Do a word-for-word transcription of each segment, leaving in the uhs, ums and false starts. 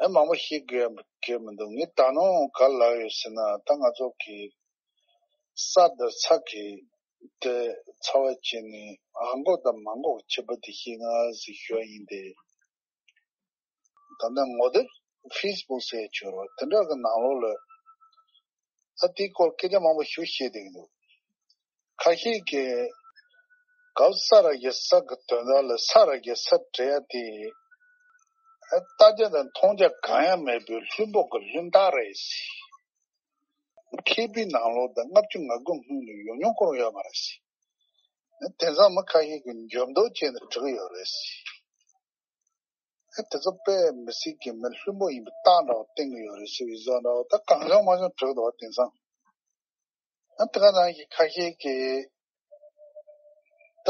ཨེ་མང་པོ་ཤེས་དགོས་ཡ་གལ་མི་འདུག་ངས་ད་ནང་ག་ལབ་ཡོད་ཟེར་ན། ད་ང་ཚོ་གི་ས་དང་ས་གི་དེ་ཚ་བ་བྱས་ནས་ཨ་མགོ་དང་མ་མགོ་གི་ཁྱད་པར་དེ་ཤེས་ང་ཟེར་ཞུ་བ་ཡིན་ཏེ། ད་ལྟ་ངོ་དེབ་ཕེ་སི་བུག་ཟེར་ཡ་ཅིག་ཡོད་རེད་བ། དེ་འདྲ་གི་ནང་ལོགས་ལ་ཨ་དེའི་སྐོར་སྐད་ཆ་མང་པོ་ཞིག་བཤད་བསྡད་ཀྱི་འདུག་ཁ་ཤས་ཀྱིས་གབ་ས་ར་གི་ས་གི་དོན་དག་ལ་ས་ར་གི་ས་བྲི་ཡ་དེ་ཨ་ལྟ་རྒྱ་དང་མཐོང་རྒྱ་གང་ཡང་མེད་པའི་ལྷུན་པོ་གི་ལྷུན་རྟགས་རེད་ཟེར། མཁས་པའི་ནང་ལོགས་དང་ལྔ་བཅུ་ང་དགུ་སྔོན་ལ་ཡོང་མྱོང་ཁོ་རང་ཡོད་མ་རེད་ཟེར། དེང་སང་མི་ཁ་ཤས་ཀྱིས་འཇོན་མདོག་བྱས་ནས་བྲིས་ཡོད་རེད་ཟེར། ཨ་དེ་ཚོ་དཔེ་མི་སྲིད་ཀྱི་མི་ལྷུན་པོ་ཡིན་པའི་རྟགས་འདྲ་བོ་བསྟན་གྱི་ཡོད་རེད་ཟེར་བའི་བཟོ་འདྲ་བོ་ད་གང་བྱུང་མང་བྱུང་བྲིས་འདུག་བ། དེང་སང་ཨ་དེ་ག་ནང་བཞིན་ཁ་ཤས་ཀྱིས་ད་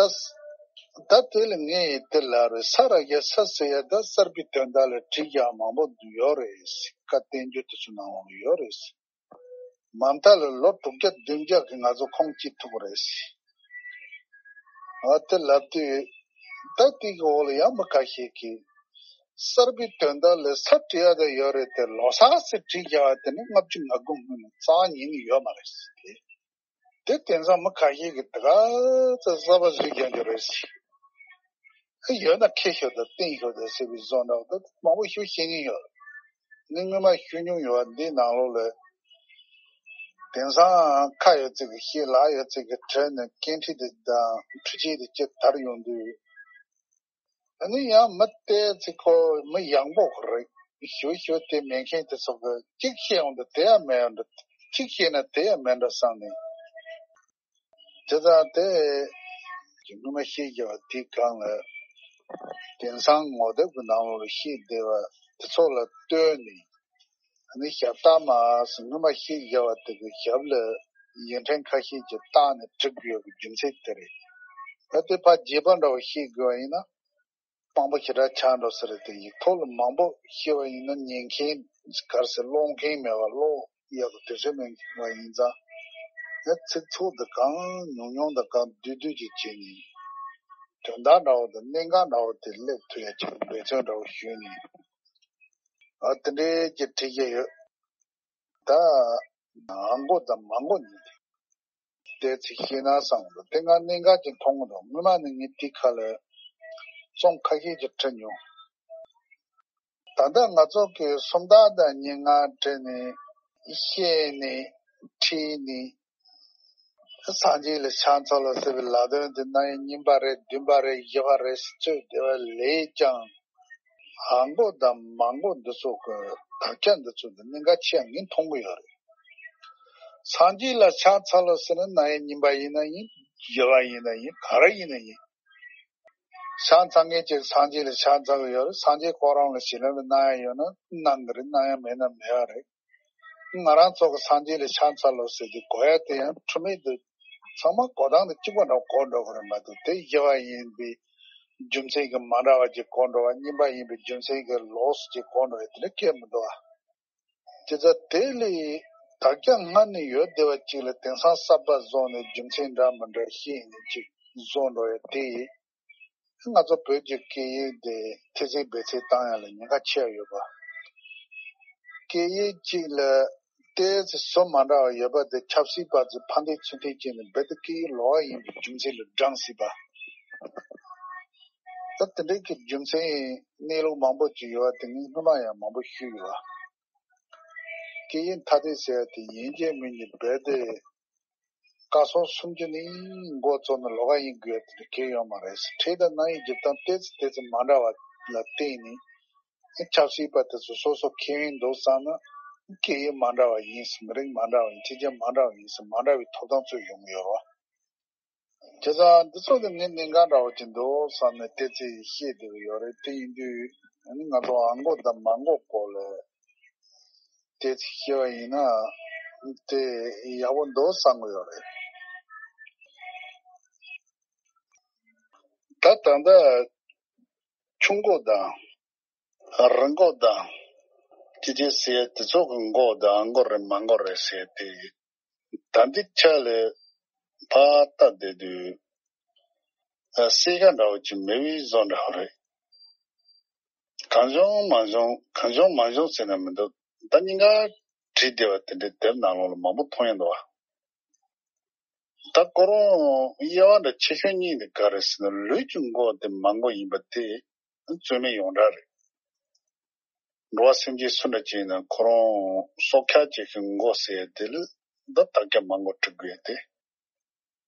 ད་དེ་ལ་ངས་དེ་ལབ་རེད། ས་ར་གི་ས་ཟེར་ཡ་ད་གསར་པའི་དོན་དག་ལ་བྲིས་ཡ་མང་པོ་ཡོད་རེད་ཟེར། བཀའ་བསྟན་འགྱུར་དེ་ཚོ་ནང་ལ་ཡོད་རེད་ཟེར། མ་མཐའ་ལ་ལོ་དྲུག་བརྒྱ་བདུན་བརྒྱ་གི་ང་ཚོ་ཁོངས་སྐྱེལ་ཐུབ་ཀྱི་རེད་ཟེར། ཨ་དེ་ལབ་དུས་ད་དེ་གི་འོག་ལ་ཡང་མི་ཁ་ཤས་ཀྱིས་གསར་པའི་དོན་དག་ལ་ས་བྲིས་ཡ་ད་ཡོད་རེད་དེ། ལོ་གསར་ཟེར་བྲིས་བཞག་པ་དེ་ནི་ལྔ་བཅུ་ང་དགུ་སྔོན་ནས་རྩ་བ་ཉིད་ནས་ཡོད་མ་རེད་ཟེར་ཏེ། དེ་དེང་སང་མི་ཁ་ཤས་ཀྱིས་དེ་ག་ཚོད་གསར་པ་བཟོས་ཀྱང་རྒྱུ་རེད་ཟེར། ཨ་ཡོད་ན་ཁྱེར་ཤོག་དང་བསྟན་ཤོག་དང་ཟེར་བའི་བཟོ་འདྲ་བོ་ད་མང་པོ་ཞིག་བཤད་མྱོང་ཡོད། ངས་སྔོན་མ་ཞུ་མྱོང་ཡོད་པ་འདི་ནང་ལོགས་ལ། དེང་སང་ཁ་ཡོད་ཚད་ཀྱིས་བཤད། ལག་ཡོད་ཚད་ཀྱིས་བྲིས་ནས་སྐད་འཕྲིན་དེ་དང་འཕྲུལ་ཆས་དེ་སྤྱིར་དར་ཡོང་དུས། ཨ་ནི་ཡང་མི་བལྟས་ཚེ་ཁོ་མི་ཡག་པོ་རེད་ཞུ་ཞུ་དེ་མེད་མཁན་དེ་ཚོ་གིས་གཅིག་བཤད་ཡོང་དུས་དེ་ཡང་མེད་འགྲོ། གཅིག་བཤད་ན་དེ་ཡང་མེད་འགྲོ་བསམ་ནས། དེ་དང་དེ་སྔོན་མ་བཤད་བཞག་པ་དེའི་སྒང་ལ་དེང་སང་ངོ་དེབ་ཀྱི་ནང་ལོགས་ལ་བཤད་བསྡད་པ་དེ་ཚོ་ལ་ལྟོས་ནས། ཨ་ནི་ཞབས་བཏགས་མ་ཟེར་སྔོན་མ་བཤད་བཞག་པ་དེ་གི་ཞབས་ལ་ཡིག་ཕྲེང་ཁ་ཤས་ཀྱིས་བཏགས་ནས་བྲིས་ཡོད་པའི་རྒྱུ་མཚན་དེ་རེད། ད་དེ་ཕར་རྒྱས་པ་འདྲ་བོ་བཤད་དགོས་པ་ཡིན་ན། དཔང་པོ་ཞེ་དྲག་ཆགས་འགྲོ་ས་རེད་དེ། ཡིག་ཐོག་ལ་མང་པོ་བཤད་པ་ཡིན་ན་ཉན་མཁན་ག་རེ་ཟེར། ཀློག་མཁན་མེད་པ། ཀློག་ཡག་གི་དུས་ཚོད་མེད་པ་ཡིན་ཙང་། ཡང་ཚིག་ཚུགས་དེ་གང་ཉུང་ཉུང་དང་གང་བསྡུས་བསྡུས་ཅིག་བྱས་ནས། དོན་དག་འདྲ་བོ་དང་གནད་འགག་འདྲ་བོ་དེ་སླེབས་ཐུབ་ཡ་ཅིག་འབད་བརྩོན་འདྲ་བོ་ཞུས་ནས། ཨ་དེ་འདྲའི་ཅིག་བྲིས་བཞག་ཡོད། ད་ཨ་མགོ་དང་མ་མགོ་གཉིས་དེ་ཏོག་ཙམ་ཤེས་ན་བསམ་གི་འདུག་དེ་སྔ་གནད་འགག་ཅིག་མཐོང་གི་འདུག་སྔོན་མ་ནས་ངས་དེ་ཁ་ལ་རྩོམ་ཁ་ཤས་ཅིག་བྲིས་མྱོང་། ད་ལྟ་ང་ཚོ་གིས་སུམ་རྟགས་དང་སྙན་ངག་བྲིས་ནས་བཤད་ནས་ཁྲིད་ནས། སངས་རྒྱས་ལ་ཕྱག་འཚལ་ལོ་ཟེར་བའི་ལ་དོན་དེ་རྣམ་དབྱེ་གཉིས་པ་རེད། བདུན་པ་རེད། བཞི་པ་རེད་ཟེར་བརྗོད་བསྡད་པ་ལས་ཀྱང་། ཨ་མགོ་དང་མ་མགོ་འདི་ཚོ་གི་དག་ཆ་འདི་ཚོ་འདི་གནད་འགག་ཆེ་ཡང་ངས་མཐོང་གི་ཡོད་རེད། སངས་རྒྱས་ལ་ཕྱག་འཚལ་ལོ་ཟེར་ན་རྣམ་དབྱེ་གཉིས་པ་ཡིན་ན་ཡིན། བཞི་པ་ཡིན་ན་ཡིན། ག་རེ་ཡིན་ན་ཡིན། ཕྱག་འཚལ་མཁན་གྱིས་སངས་རྒྱས་ལ་ཕྱག་འཚལ་གྱི་ཡོད་རེད། སངས་རྒྱས་ཁོ་རང་ལ་བྱིན་རླབས་གནང་ཡ་ཡོད་ན་གནང་གི་རེད། གནང་ཡ་མེད་ན་མེད་པ་རེད། ང་རང་ཚོ་གི་སངས་རྒྱས་ལ་ཕྱག་འཚལ་ལོ་ཟེར་གྱི་གོ་ཡ་དེ་ཡང་འཁྲུལ་མེད་དུ་ཚང་མ་གོ་སྟངས་དེ་གཅིག་པ་འདྲ་གོ་འགྲོ་གི་རེད་མ་གཏོགས། དེ་བཞི་པ་ཡིན་པའི་རྒྱུ་མཚན་གྱིས་མ་འདྲ་བ་ཅིག་གོ་འགྲོ་བ། གཉིས་པ་ཡིན་པའི་རྒྱུ་མཚན་གྱིས་ལོགས་སུ་ཅིག་གོ་འགྲོ་ཡ་དེ་འདྲ་སྐད་མི་འདུག་ཨ། དེ་ཚོ་དེ་ལས་དག་ཆ་སྔར་ནས་ཡོད་བསྡད་པ་ཅིག་ལ་དེང་སང་གསར་པ་བཟོས་ནས་རྒྱུ་མཚན་འདྲ་མི་འདྲ་བཤད་ནས་ཅིག་བཟོ་འགྲོ་ཡ་དེ། ང་ཚོ་བོད་ཀྱི་སྐད་ཡིག་དེ་ཐེལ་ཙེ་བེད་སྤྱོད་བཏང་ཡ་ལ་ཉེན་ཁ་ཆེ་བ་ཡོད་པ། སྐད་ཡིག་གཅིག་ལ་ཏོག་ཙམ་བཟོ་མ་འདྲ་བ་ཡོད་པ་དེ་ཆབ་སྲིད་པ་ཚོས་ཕར་འཐེན་ཚུར་འཐེན་བྱས་ནས་རྦད་དེ་སྐད་ཡིག་ལོགས་ཀ་ཡིན་པའི་རྒྱུ་མཚན་ལ་བགྲང་སྲིད་པ། ད་དེ་འདྲའི་གི་རྒྱུ་མཚན་གནས་ལུགས་མང་པོ་ཅིག་ཡོད་པ་དེ་ངས་སྔོན་མ་ཡང་མང་པོ་ཞུས་ཡོད་པ། སྐད་ཡིག་ཐ་དད་ཟེར་ཡ་དེ་ཡིན་གཅིག་མིན་གཅིག་རྦད་དེ་སྐལ་བཟང་སུམ་ཅུ་ནས་འགོ་བཙུགས་ནས་ལོགས་ཀ་ཡིན་དགོས་ཡ་དེ་འདྲ་གང་ཡང་ཡོད་མ་རེད། ཁྲིད་དང་རྣམ་དབྱེ་འཇིབ་སྟངས་ཏོག་ཙམ་ཏོག་ཙམ་མ་འདྲ་བ་ལ་བརྟེན་ནས་ཆབ་སྲིད་པ་དེ་ཚོ་སོ་སོ་ཁེ་ཕན་འདུག་བསམ་ན་སྐད་ཡིག་མ་འདྲ་བ་ཡིན་ཟེར། མི་རིགས་མ་འདྲ་བ་ཡིན། ཕྱི་རྒྱལ་མ་འདྲ་བ་ཡིན་ཟེར། མ་འདྲ་བའི་ཐོབ་ཐང་ཚོ་ཡོང་གི་ཡོད་རེད་བ། བྱས་ཙང་འདི་ཚོ་གི་ངས་གནད་འགག་འདྲ་བོ་ཅིག་འདུག་བསམ་ནས་ཏོག་ཙམ་བཤད་བསྡད་ཀྱི་ཡོད་རེད། དེ་ཡིན་དུས་ཨ་ནི་ང་ཚོ་ཨ་མགོ་དང་མ་མགོ་སྐོར་ལ་ཏོག་ཙམ་བཤད་པ་ཡིན་ན་དེ་ཡག་པོ་འདུག་བསམ་གྱི་ཡོད་རེད། ད་ད་ལྟ་ཆུང་མགོ་དང་རིང་མགོ་དང་ཅི་ཅི་ཟེར་དེ་ཚོ་གི་མགོ་དང་ཨ་མགོ་རེད་མ་མགོ་རེད་ཟེར་དེ། ད་འདི་ཆ་ལས་ཕར་ལྟ་བསྡད་དུས་ཨ་གསལ་ཁ་འདྲ་བོ་ཅིག་མེད་པའི་བཟོ་འདྲ་བོ་རེད། གང་བྱུང་མང་བྱུང་གང་བྱུང་མང་བྱུང་ཟེར་ན་མི་འདུག་ད་སྙིང་ག་བྲིས་བསྡད་པ་དེ་འདྲའི་དེབ་ནང་ལོགས་ལ་མང་པོ་མཐོང་ཡོང་འདུག་བ། ད་ཁོ་རང་དབྱེ་བ་འདྲ་ཆེ་ཤོས་གཉིས་དེ་ག་རེ་ཟེར་ན། ལུས་ཀྱི་མགོ་དེ་མ་མགོ་ཡིན་པ་དེ་རྩོད་མེད་ཡོངས་གྲགས་རེད། འགྲོ་བ་སེམས་ཅན་སུ་འདྲ་ཅིག་ཡིན་ན་ཁོ་རང་སྲོག་ཆགས་ཅིག་གི་མགོ་ཟེར་ཡ་དེ་ལ་ད་དག་ཀྱང་མ་མགོ་བྲི་དགོས་ཏེ།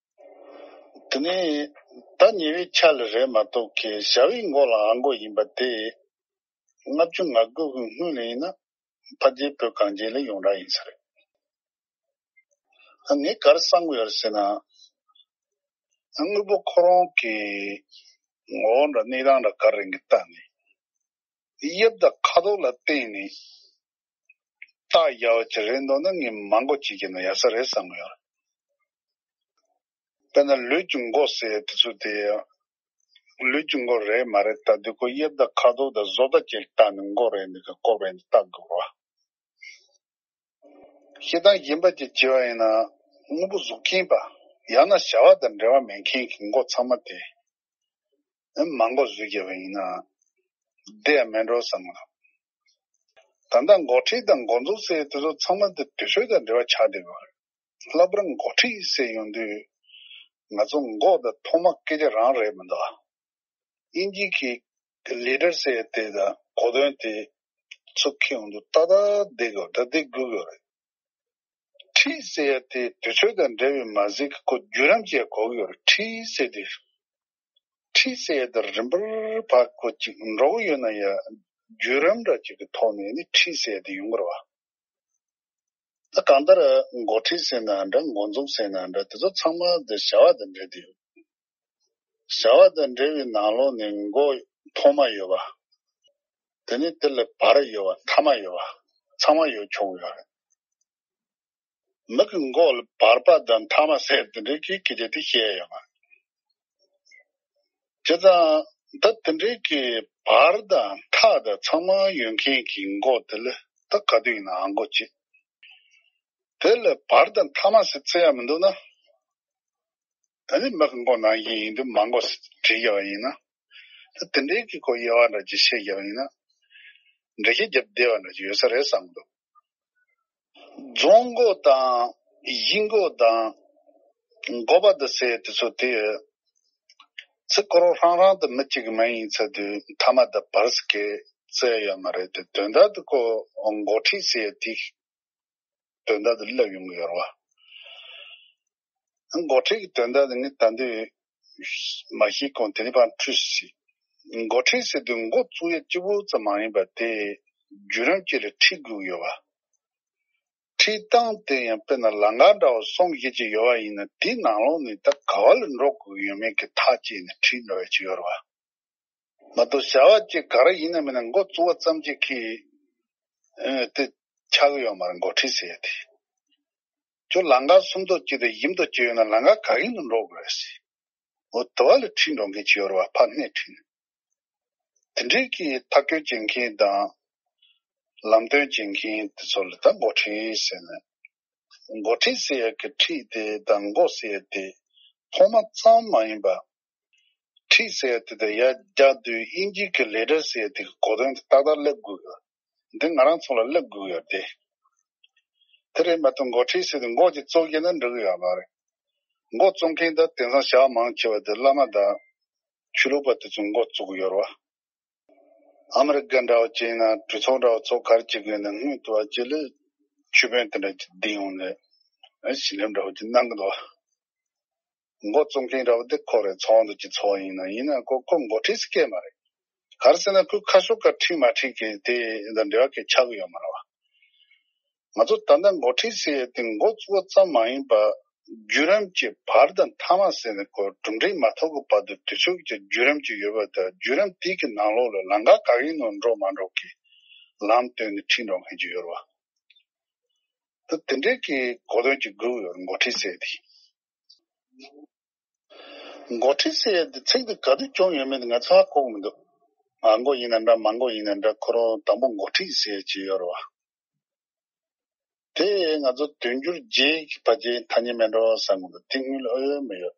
དེ་ནས་ད་ཉེ་བའི་ཆ་ལ་རེད་མ་གཏོགས་ཀྱི་བྱ་བའི་མགོ་ལ་ཨ་མགོ་ཡིན་པ་དེ་ལྔ་བཅུ་ང་དགུ་གི་སྔོན་ལ་ཡིན་ན་ཕལ་ཆེར་བོད་གངས་ཅན་ལ་ཡོངས་གྲགས་ཡིན་ས་རེད། ངས་ག་རེ་བསམ་གྱི་ཡོད་རེད་ཟེར་ན། དངོས་པོ་ཁོ་རང་གི་ངོ་བོ་འདྲ་གནས་སྟངས་འདྲ་ག་རེ་གི་ལྟ་ནས། དབྱིབས་དང་ཁ་དོག་ལ་བརྟེན་ནས་རྟགས་བཞག་པ་ཅིག་རེད་འདུག་ན་ངས་མ་མགོ་བྱེད་ཀྱི་ན་ཡག་ས་རེད་བསམ་གྱི་ཡོད་རེད། དཔེར་ན་ལུས་ཀྱི་མགོ་ཟེར་དེ་ཚོ་དེ་ཡང་ལུས་ཀྱི་མགོ་རེད་མ་རེད་ལྟ་དུས་ཁོ་དབྱིབས་དང་ཁ་དོག་དང་བཟོ་ལྟ་ཅིག་ལྟ་ནས་མགོ་རེད་འདི་ག་མགོ་རེད་འདི་ལྟ་དགོས་རེད་བ། བཤད་སྟངས་གཞན་པ་ཅིག་བྱས་པ་ཡིན་ན། དངོས་པོ་གཟུགས་མཁན་པ། ཡང་ན་བྱ་བ་དང་འབྲེལ་བ་མེད་མཁན་གྱི་མགོ་ཚང་མ་དེ་མ་མགོ་བཟོས་བརྒྱབ་པ་ཡིན་ན་བདེ་ཡང་མེད་འགྲོ་བསམ་གྱི་འདུག་ད་ལྟ་འགོ་ཁྲིད་དང་འགོ་འཛུགས་ཟེར་དེ་ཚོ་ཚང་མ་དེ་དུས་ཚོད་དང་འབྲེལ་བ་ཆགས་བསྡད་ཡོད་རེད། ལྷག་པར་འགོ་ཁྲིད་ཟེར་ཡོང་དུས་ང་ཚོ་མགོ་དང་ཐོག་མ་སྐད་ཆ་རང་རེད་མི་འདུག་དབྱིན་ཇི་གི་ལི་ཌར་ཟེར་དེ་དང་གོ་དོན་དེ་ཚུར་འཁྱེར་ཡོང་དུས་ཏག་ཏག་བསྡད་དགོས་ད་བསྡད་དགོས་ཀྱི་རེད། ཁྲིད་ཟེར་ཡ་དེ་དུས་ཚོད་དང་འབྲེལ་བའི་མ་ཟད་ཀྱི་ཁོ་བརྒྱུད་རིམ་ཅིག་དགོས་ཀྱི་ཡོད་རེད། ཁྲིད་ཟེར་དེ། ཁྲིད་ཟེར་ཡ་དེ་རིམ་པར་ཕར་ཁོ་ཅིག་འགྲོ་གི་ཡོད་ན་ཡ་བརྒྱུད་རིམ་འདྲ་ཅིག་གི་ཐོག་ནས་ནི་ཁྲིད་ཟེར་ཡ་དེ་ཡོང་གི་རེད་བ། ད་གང་ལྟར་འགོ་ཁྲིད་ཟེར་ན་འདྲ་འགོ་འཛུགས་ཟེར་ན་འདྲ་དེ་ཚོ་ཚང་མ་དེ་བྱ་བ་དང་འབྲེལ་ཏེ་ཡོད། བྱ་བ་དང་འབྲེལ་བའི་ནང་ལོགས་ནས་མགོ་ཐོག་མ་ཡོད་པ། དེ་ནས་དེ་ལ་བར་ཡོད་པ་མཐའ་མ་ཡོད་པ། ཚང་མ་ཡོད་ཆོག་གི་ཡོད་རེད། མི་གི་མགོ་ལ་བར་པ་དང་མཐའ་མ་ཟེར་དེ་འདྲའི་གི་སྐད་ཆ་དེ་བཤད་ཡོད་མ་རེད། བྱས་ཙང་ད་དེ་འདྲའི་གི་བར་དང་མཐའ་དང་ཚང་མ་ཡོད་མཁན་གྱི་མགོ་དེ་ལ་ད་ག་དུས་ཡིན་ནའང་མགོ་བྱེད། དེ་ལ་བར་དང་མཐའ་མ་ཟེར་བརྩི་ཡ་མི་འདུག་ན། ད་ནི་མི་གི་མགོ་ནང་བཞིན་ཡིན་དུས་མ་མགོ་ཟེར་བྲིས་ཡོད་པ་ཡིན་ན། ད་དེ་འདྲའི་གི་ཁོ་དབྱེ་བ་འདྲ་ཅིག་བཤད་ཡོད་པ་ཡིན་ན། འགྲེལ་བཤད་རྒྱབ་བདེ་བ་འདྲ་ཅིག་ཡོད་ས་རེད་བསམ་གི་འདུག་རྫོང་མགོ་དང་གཞིས་མགོ་དང་འགོ་པ་དང་ཟེར་དེ་ཚོ་དེ་ཚེ་ཁོ་རང་རང་རང་དུ་མི་གཅིག་མ་ཡིན་ཚེ་དུས་མཐའ་མ་དང་བར་སྐད་བཙལ་ཡོད་མ་རེད་དེ། དོན་དག་ཏུ་ཁོ་འགོ་ཁྲིད་ཟེར་དེ་དོན་དག་ཏུ་སླེབས་ཡོང་གི་ཡོད་རེད་བ། འགོ་ཁྲིད་ཀྱི་དོན་དག་དེ་ངས་ད་འདོད་མ་ཤེས་གོང་དེ་ནི་ཕར་འཁྲུལ་ཞིག་འགོ་ཁྲིད་ཟེར་དུས་འགོ་བཙུགས་ཡ་གཅིག་པུ་ཙམ་མ་ཡིན་པ་དེ་བརྒྱུད་རིམ་གཅིག་ལ་ཁྲིད་དགོས་ཀྱི་ཡོད་པ། ཁྲིད་སྟངས་དེ་ཡང་དཔེར་ན་ལམ་ཁ་འདྲ་བོ་སོང་བཞིན་ཅིག་ཡོད་པ་ཡིན་ན་དེའི་ནང་ལོགས་ནས་ད་ག་བ་ལ་འགྲོ་དགོས་ཀྱི་ཡོད་མེད་ཀྱི་ཐག་བཅད་ནས་ཁྲིད་འགྲོ་ཡ་ཅིག་ཡོད་རེད་བ། མ་གཏོགས་བྱ་བ་ཅིག་ག་རེ་ཡིན་ན་མིན་ན་འགོ་བཙུགས་པ་ཙམ་གཅིག་གིས་ཨེ་དེ་ཆགས་ཀྱི་ཡོད་མ་རེད། འགོ་ཁྲིད་ཟེར་ཡ་དེ། ཁྱོད་ལམ་ཁ་སུམ་མདོ་གཅིག་དང་བཞི་མདོ་གཅིག་ཡོད་ན་ལམ་ཁ་ག་གིན་དུ་འགྲོ་དགོས་རེད་ཟེར། འོ་དེ་བ་ལ་ཁྲིད་འགྲོ་མཁན་ཅིག་ཡོད་རེད་བ། ཕར་སྣེ་ཁྲིད་ནས། དེ་འདྲའི་གི་ཐག་གཅོད་བྱེད་མཁན་དང་ལམ་སྟོན་བྱེད་མཁན་དེ་ཚོ་ལ་ད་འགོ་ཁྲིད་ཟེར་ནས། འགོ་ཁྲིད་ཟེར་ཡ་གི་ཁྲིད་དེ་དང་འགོ་ཟེར་ཡ་དེ་ཐོག་མ་ཙམ་མ་ཡིན་པ། ཁྲིད་ཟེར་ཡ་དེ་དང་ཡར་རྒྱག་དུས་དབྱིན་ཇི་གི་ལེ་ཌར་ཟེར་ཡ་དེ་གི་གོ་དོན་དེ་ཏག་ཏག་སླེབས་དགོས་ཡོད། འདི་ང་རང་ཚོ་ལ་སླེབས་དགོས་ཡོད་དེ། དེ་རེད་མ་གཏོགས་འགོ་ཁྲིད་ཟེར་དུས་འགོ་ཅིག་བཙུགས་ཡིན་ན་འགྲིག་གི་ཡོད་མ་རེད། འགོ་བཙུགས་མཁན་ད་དེང་སང་བྱ་བ་མང་ཆེ་བ་དེ་བླ་མ་དང་ཆོས་ལུགས་པ་དེ་ཚོས་འགོ་བཙུགས་གི་ཡོད་རེད་བ། ཨ་མི་རི་ཀ་འདྲ་བོ་བྱས་ན་གྲོས་ཚོགས་འདྲ་བོ་ཚོགས་ག་རེ་བྱེད་དགོས་ན་སྔོན་དུ་བ་ཅིག་ལ་ཆོས་དཔོན་དེ་འདྲ་ཅིག་འདིང་ཡོང་ནས་ཨ་ཞི་ལམ་འདྲ་བོ་ཅིག་གནང་གི་འདུག་འགོ་བཙུགས་མཁན་འདྲ་བོ་དེ་ཁོ་རེད། ཚོགས་འདུ་ཅིག་ཚོགས་ཡིན་ན་ཡིན་ན་ཁོ་ཁོ་འགོ་ཁྲིད་ཟེར་མཁན་མ་རེད། ག་རེ་ཟེར་ན་ཁོས་ཁ་ཤོག་ཁ་ཁྲིད་མ་ཁྲིད་ཀྱི་དེ་དང་འབྲེལ་བ་གི་ཆགས་ཀྱི་ཡོད་མ་རེད་བ། ང་ཚོ་ད་ལྟ་འགོ་ཁྲིད་ཟེར་ཡ་དེ་འགོ་བཙུགས་པ་ཙམ་མ་ཡིན་པ། བརྒྱུད་རིམ་གྱི་བར་དང་མཐའ་མ་ཟེར་ནས་ཁོ་གྲུབ་འབྲས་མ་ཐོབ་ཀྱི་བར་དུ་དུས་ཚོད་ཀྱི་བརྒྱུད་རིམ་ཅིག་ཡོད་པ་དང་། བརྒྱུད་རིམ་དེ་གི་ནང་ལོགས་ལ་ལམ་ཁ་ག་གི་ནང་འགྲོ་མ་འགྲོ་གི་ལམ་སྟོན་ནས་ཁྲིད་འགྲོ་མཁན་ཅིག་ཡོད་རེད་བ། ད་དེ་འདྲའི་གི་གོ་དོན་ཅིག་དགོས་ཡོད་རེད། འགོ་ཁྲིད་ཟེར་དེ། འགོ་ཁྲིད་ཟེར་ཡ་དེ་ཚིག་དེ་ག་དུས་བྱུང་ཡོད་མེད་དེ་ང་ཚོ་ཧ་གོ་གི་མི་འདུག་ཨ་མགོ་ཡིན་ན་འདྲ་མ་མགོ་ཡིན་ན་འདྲ་ཁོ་རང་དང་པོ་འགོ་ཁྲིད་ཟེར་ཡ་ཅིག་ཡོད་རེད་བ། དེ་ང་ཚོ་དུས་འགྱུར་རྗེས་ཀྱི་ཕལ་ཆེར་ཐ་སྙད་མེད་འགྲོ་བསམ་གི་འདུག་དེ་སྔོན་ལ་ཨོ་ཡོད་མེད་ཡོད།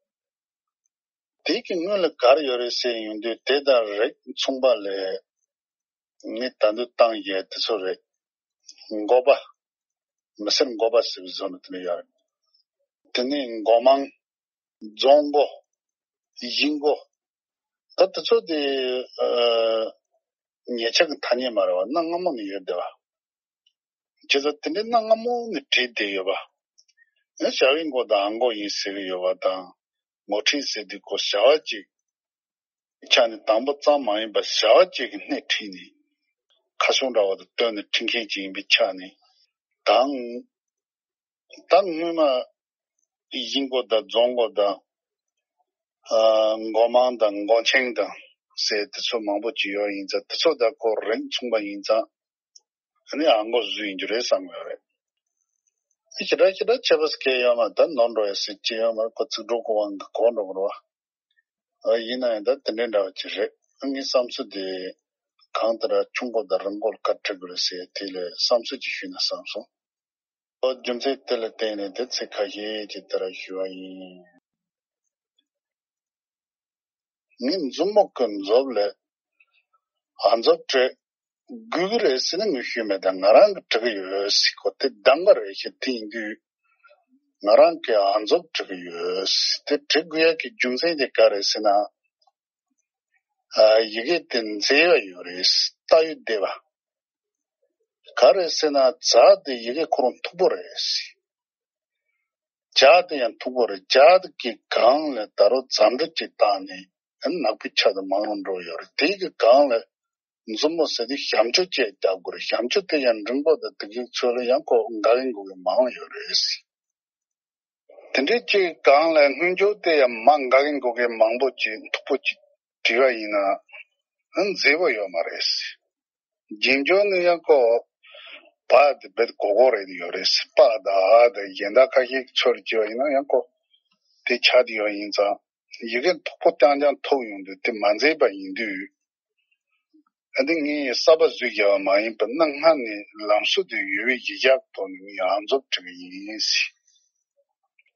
དེ་གི་སྔོན་ལ་ག་རེ་ཡོད་རེད་ཟེར་ཡོང་དུས་དེ་དང་རིགས་མཚུངས་པ་ལས། ངས་ད་དུང་བཏང་ཡས་དེ་ཚོ་རེད། འགོ་པ། མི་སེར་འགོ་པ་ཟེར་བའི་བཟོ་འདྲ་དེ་འདྲ་ཡོད་རེད། དེ་ནས་འགོ་མང་། རྫོང་འགོ། གཞིས་འགོ། ད་དེ་ཚོ་དེ་ཨ་ཉེ་ཆར་གྱི་ཐ་སྙད་མ་རེད་བ། གནའ་སྔ་མོ་ནས་ཡོད་བསྡད་པ། བྱས་ཙང་དེ་འདྲའི་གནའ་སྔ་མོ་ནས་བྲིས་བསྡད་ཡོད་པ། ཨ་བྱ་བའི་འགོ་དང་འགོ་ཡིན་ཟེར་གྱི་ཡོད་པ་དང་། འགོ་ཁྲིད་ཟེར་དུས་ཁོ་བྱ་བ་གཅིག་ཆ་ནས་དང་པོ་ཙམ་མ་ཡིན་པར་བྱ་བ་གཅིག་གི་སྣེ་ཁྲིད་ནས་ཁ་ཕྱོགས་འདྲ་བོ་དང་བསྟུན་ནས་ཁྲིད་མཁན་གཅིག་ཡིན་པའི་ཆ་ནས་དང་། ད་སྔོན་མ་གཞིས་འགོ་དང་རྫོང་འགོ་དང་ཨ་འགོ་མང་དང་འགོ་ཆེན་དང་ཟེར་དེ་ཚོ་མང་པོ་ཅིག་ཡོད་ཡིན་ཙང་། དེ་ཚོ་དང་ཁོ་རིགས་མཚུངས་པ་ཡིན་ཙང་། ཨ་ནི་ཨ་འགོ་བཟོས་ཡིན་རྒྱུ་རེད་བསམ་ཡོད་རེད། ཨ་ཞེ་དྲག་ཞེ་དྲག་ཁྱད་པར་གང་ཡང་ཡོད་མ་རེད། ད་ནོར་འགྲོ་ཡ་ཟེར་གྱི་ཡོད་མ་རེད། ཁོ་ཚིག་གྲོགས་ཀྱི་དབང་གིས་གོ་འགྲོ་གི་རེད་བ། ཨ་ཡིན་ན་ཡང་ད་དེ་འདྲའི་འདྲ་བ་ཅིག་རེད། ཨ་ངའི་བསམ་ཚུལ་དེ་གང་ལྟར་ཆུང་འགོ་དང་རིང་འགོ་ལ་ག་རེ་བྲི་དགོས་རེད་ཟེར་དེ་ལ་བསམ་ཚུལ་ཅིག་ཞུས་ན་བསམ་སོང་། ཨོ་རྒྱུ་མཚན་དེ་ལ་བརྟེན་ནས་དེ་ཚིག་ཁ་ཤས་ཅིག་དེ་ར་ཞུ་བ་ཡིན། ངས་མཛུབ་མོ་གི་མཛུབ་ལ་ཨ་མཛུབ་བྲི་དགོས་ཀྱི་རེད་ཟེར་ནས་ངས་ཞུས་མེད། ད་ང་རང་གིས་བྲི་གི་ཡོད་ཟེར། ཁོ་དེ་གདམ་ག་རེད་ཤག་དེ་ཡིན་དུས་ང་རང་གིས་ཨ་མཛུབ་བྲི་གི་ཡོད་ཟེར། དེ་བྲི་དགོས་ཡ་གི་རྒྱུ་མཚན་དེ་ག་རེད་ཟེར་ན། ཨ་ཡི་གེ་དེ་མཛེས་པ་ཡོད་རེད། ལྟ་ཡུལ་བདེ་བ། ག་རེ་ཟེར་ན་ཛ་དེ་ཡི་གེ་ཁོ་རང་མཐུག་པོ་རེད། ཇ་དེ་ཡང་མཐུག་པོ་རེད། ཇ་དེ་གི་སྒང་ལ་ད་རུང་རྫམ་འབྲུ་ཅིག་བཏགས་ནས་ནག་པོའི་ཆ་དེ་མང་རུ་འགྲོ་ཡོད་རེད། དེ་གི་སྒང་ལ་མཛུབ་མོ་ཟེར་དུས་ཞབས་འཇུག་ཅིག་རྒྱག་དགོས་རེད། ཞབས་འཇུག་དེ་ཡང་འབྲིང་པོ་དང་དེ་གི་ཚོད་ལ་ཡང་ཁོ་འགག་གི་འགུག་གི་མང་ཡོད་རེད། དེ་འདྲའི་ཅིག་སྒང་ལ་སྔོན་འཇུག་དེ་ཡང་མ་འགག་གི་འགུག་གི་མང་པོ་ཅིག་མཐུག་པོ་ཅིག་བྲིས་པ་ཡིན་ན་མཛེས་པོ་ཡོད་མ་རེད། རྗེས་འཇུག་ནི་ཡང་ཁོ་བ་དེ་རྦད་གོ་གོ་རེད་ཡོད་རེད། པ་དང་ཨ་དང་གཞན་དག་ཁ་ཤས་ཀྱི་ཚུལ་བྱས་པ་ཡིན་ན་ཡང་ཁོ་དེ་ཆགས་བསྡད་ཡོད་ཡིན་ཙང་། ཡི་གེ་མཐུག་པོ་རྐྱང་རྐྱང་ཐོབ་ཡོང་དུས་དེ་མ་མཛེས་པ་ཡིན་དུས། ཨ་ནི་ངས་གསར་པ་བཟོས་བཞག་པ་མ་ཡིན་པར་གནའ་སྔ་ནས་ལམ་སྲོལ་དེ་ཡོད་པའི་གཞི་བཞག་གི་ཐོག་ནས་ངས་ཨ་མཛུབ་བྲི་གི་ཡིན་ཟེར།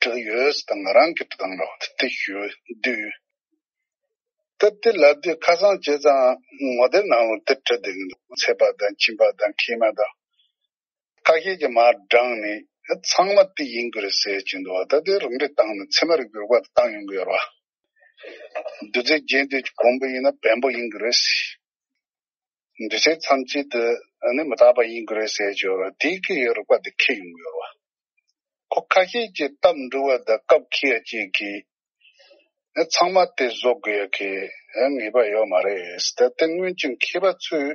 བྲི་གི་ཡོད་ཟེར། ད་ང་རང་གི་བྲི་སྟངས་འདྲ་བོ་དེ་དེ་ཞུ་དུས། ད་དེ་ལབ་དུས་ཁ་སང་བྱས་ཙང་ངོ་དེབ་ནང་ལ་དེ་བྲིས་བསྡད་ཀྱི་འདུག་ཚེས་པ་དང་ཕྱེད་པ་དང་ཁལ་མ་དང་། ཁ་ཤས་ཀྱིས་མར་བགྲངས་ནས་ཚང་མ་དེ་ཡིན་དགོས་རེད་ཟེར་གྱི་འདུག་ད་དེ་རིམ་གྲས་བཏང་ནས་ཚད་མ་རིག་པའི་རིགས་པ་དེ་བཏང་ཡོང་གི་ཡོད་རེད་བ། བདུད་རྩི་རྒྱས་འདོད་ཀྱི་གོང་བུ་ཡིན་ན་བེམ་པོ་ཡིན་དགོས་རེད། འདུས་བྱས་ཐམས་ཅད་དེ་ནི་མི་རྟག་པ་ཡིན་དགོས་རེད་ཟེར་གྱི་ཡོད་རེད་བ། དེ་གི་རིགས་པ་དེ་འཁྱེར་ཡོང་གི་ཡོད་རེད་བ། ཁོ་ཁ་ཤས་ཀྱིས་སྟབས་འགྲིག་པ་དང་སྐབས་འཁེལ་ཡ་གཅིག་གིས་ཚང་མ་དེ་བཟོ་དགོས་ཡ་གི་ངེས་པ་ཡོད་མ་རེད། ད་དེ་སྔོན་གྱི་མཁས་པ་ཚོས་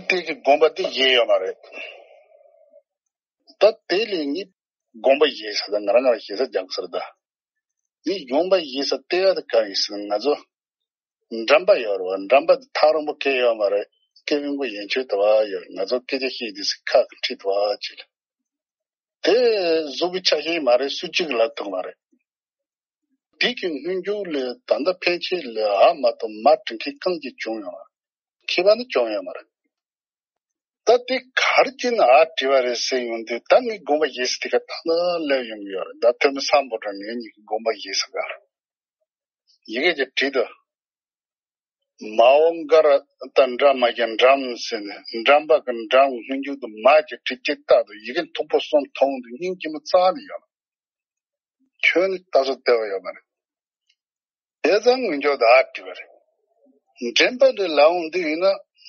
དེ་གི་དགོངས་པ་དེ་བཞེས་ཡོད་མ་རེད། ད་དེ་ལས་ངས་དགོངས་པ་བཞེས་ས་དང་ང་རང་ང་རང་ཞེ་ས་རྒྱག་ས་རེད་ད། ངས་དགོངས་པ་བཞེས་ས་ལྟེ་བ་དེ་གང་ཡིན་ཟེར་ན། ང་ཚོ་འགྲམ་པ་ཡོད་རེད་བ། འགྲམ་པ་དེ་ཐག་རིང་པོ་སྐད་ཡོད་མ་རེད། སྐད་རིང་པོ་ཡན་ཆད་དུ་བ་ཡོད་རེད། ང་ཚོ་སྐད་ཆ་བཤད་དུས་སུ་ཁ་གིས་འཁྲིད་དུ་བ་བྱེད། དེ་གཟུགས་ཀྱི་ཆ་ཤས་མ་རེད། སུ་གཅིག་གིས་ལབ་ཐུབ་མ་རེད། དེ་གི་སྔོན་འཇུག་ལས་ད་ལྟ་ཕན་ཆད་ལས་ཨ་མ་གཏོགས་མ་བྲི་མཁན་གང་གིས་བྱུང་ཡོད་མ་རེད། མཁས་པ་ནི་བྱུང་ཡོད་མ་རེད། ད་དེ་ག་རེ་བྱས་ནས་ཨ་བྲིས་པ་རེད་ཟེར་ཡོང་དུས། ད་ངས་དགོངས་པ་བཞེས་ས་དེ་ག་ད་ལྟ་སླེབས་ཡོང་གི་ཡོད་རེད། ད་ཐོན་མི་སམ་བྷོ་ཊ་ངེད་གཉིས་ཀྱི་དགོངས་པ་བཞེས་ས་ག་རེད། ཡི་གེ་ཅིག་བྲིས་དང་། མའོ་མགར་ད་འདྲ་མ་ཀྱང་འགྲམ་ཟེར་ནས། འགྲམ་པ་གི་འགྲམ་སྔོན་འཇུག་ཏུ་མ་ཅིག་བྲིས་ཅིག་བཏགས་དང་། ཡི་གེ་མཐུག་པོ་གསུམ་མཐོང་དུས་སྙིང་རྗེ་མོ་རྩ་ནས་ཡོད་མ་རེད། ཁྱོན་ནས་ལྟ་ཚུལ་བདེ་བ་ཡོད་མ་རེད། དེ་ཙང་སྔོན་འཇུག་ཏུ་ཨ་བྲིས་པ་རེད། འགྲེམས་པ་རེ་ལབ་འོང་དུས་ཡིན་ན་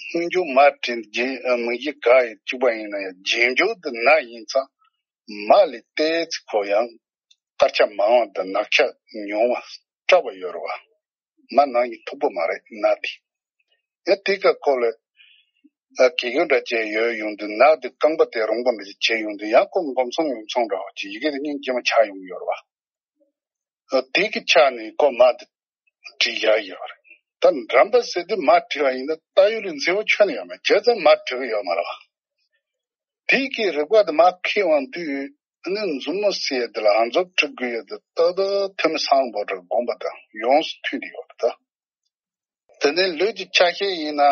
སྔོན་འཇུག་མ་བྲིས་རྗེས་མིང་གཞི་ག་ཡི་གཅིག་པ་ཡིན་ན་ཡང་རྗེས་འཇུག་ཏུ་ན་ཡིན་ཙང་མ་ལས་ཏོག་ཙམ་ཁོ་ཡང་དཀར་ཆ་མང་བ་དང་ནག་ཆ་ཉུང་བ་སྐྲག་པ་ཡོད་རེད་བ། མ་ནང་བཞིན་མཐུག་པོ་མ་རེད་ན་དེ། ཡང་དེ་ག་ཁོ་ལ་ཨ་གི་གུ་འདྲ་བྱས་ཡོད་ཡོང་དུས་ན་དེ་རྐང་པ་དེ་རིང་པོ་འདྲ་བྱས་ཡོང་དུས་ཡང་ཁོ་མགོ་མཚུངས་ཡུམ་མཚུངས་འདྲ་བོ་ཅིག་ཡི་གེ་དེ་སྙིང་རྗེ་མོ་ཆགས་ཡོང་གི་ཡོད་རེད་བ། ཨ་དེ་གི་ཆ་ནས་ཁོ་མ་དེ་བྲིས་བཞག་ཡོད་རེད། ད་འགྲམ་པ་ཟེར་དུས་མ་བྲིས་པ་ཡིན་ན་ལྟ་ཡུལ་ལ་མཛེས་པོ་ཁྱོན་ནས་ཡོད་མ་རེད། བྱས་ཙང་མ་བྲིས་གི་ཡོད་མ་རེད་བ། དེ་གི་རིགས་པ་དེ་མར་འཁྱེར་འོང་དུས་ཨ་ནི་མཛུབ་མོ་ཟེར་ཡ་དེ་ལ་ཨ་མཛུབ་བྲི་དགོས་ཡ་དེ་ཏག་ཏག་ཐོན་མི་སམ་བྷོ་ཊ་དགོངས་པ་དང་ཡོངས་སུ་མཐུན་ཏེ་ཡོད་རེད་ད། དེ་ནས་ལུས་ཀྱི་ཆ་ཤས་ཡིན་ན།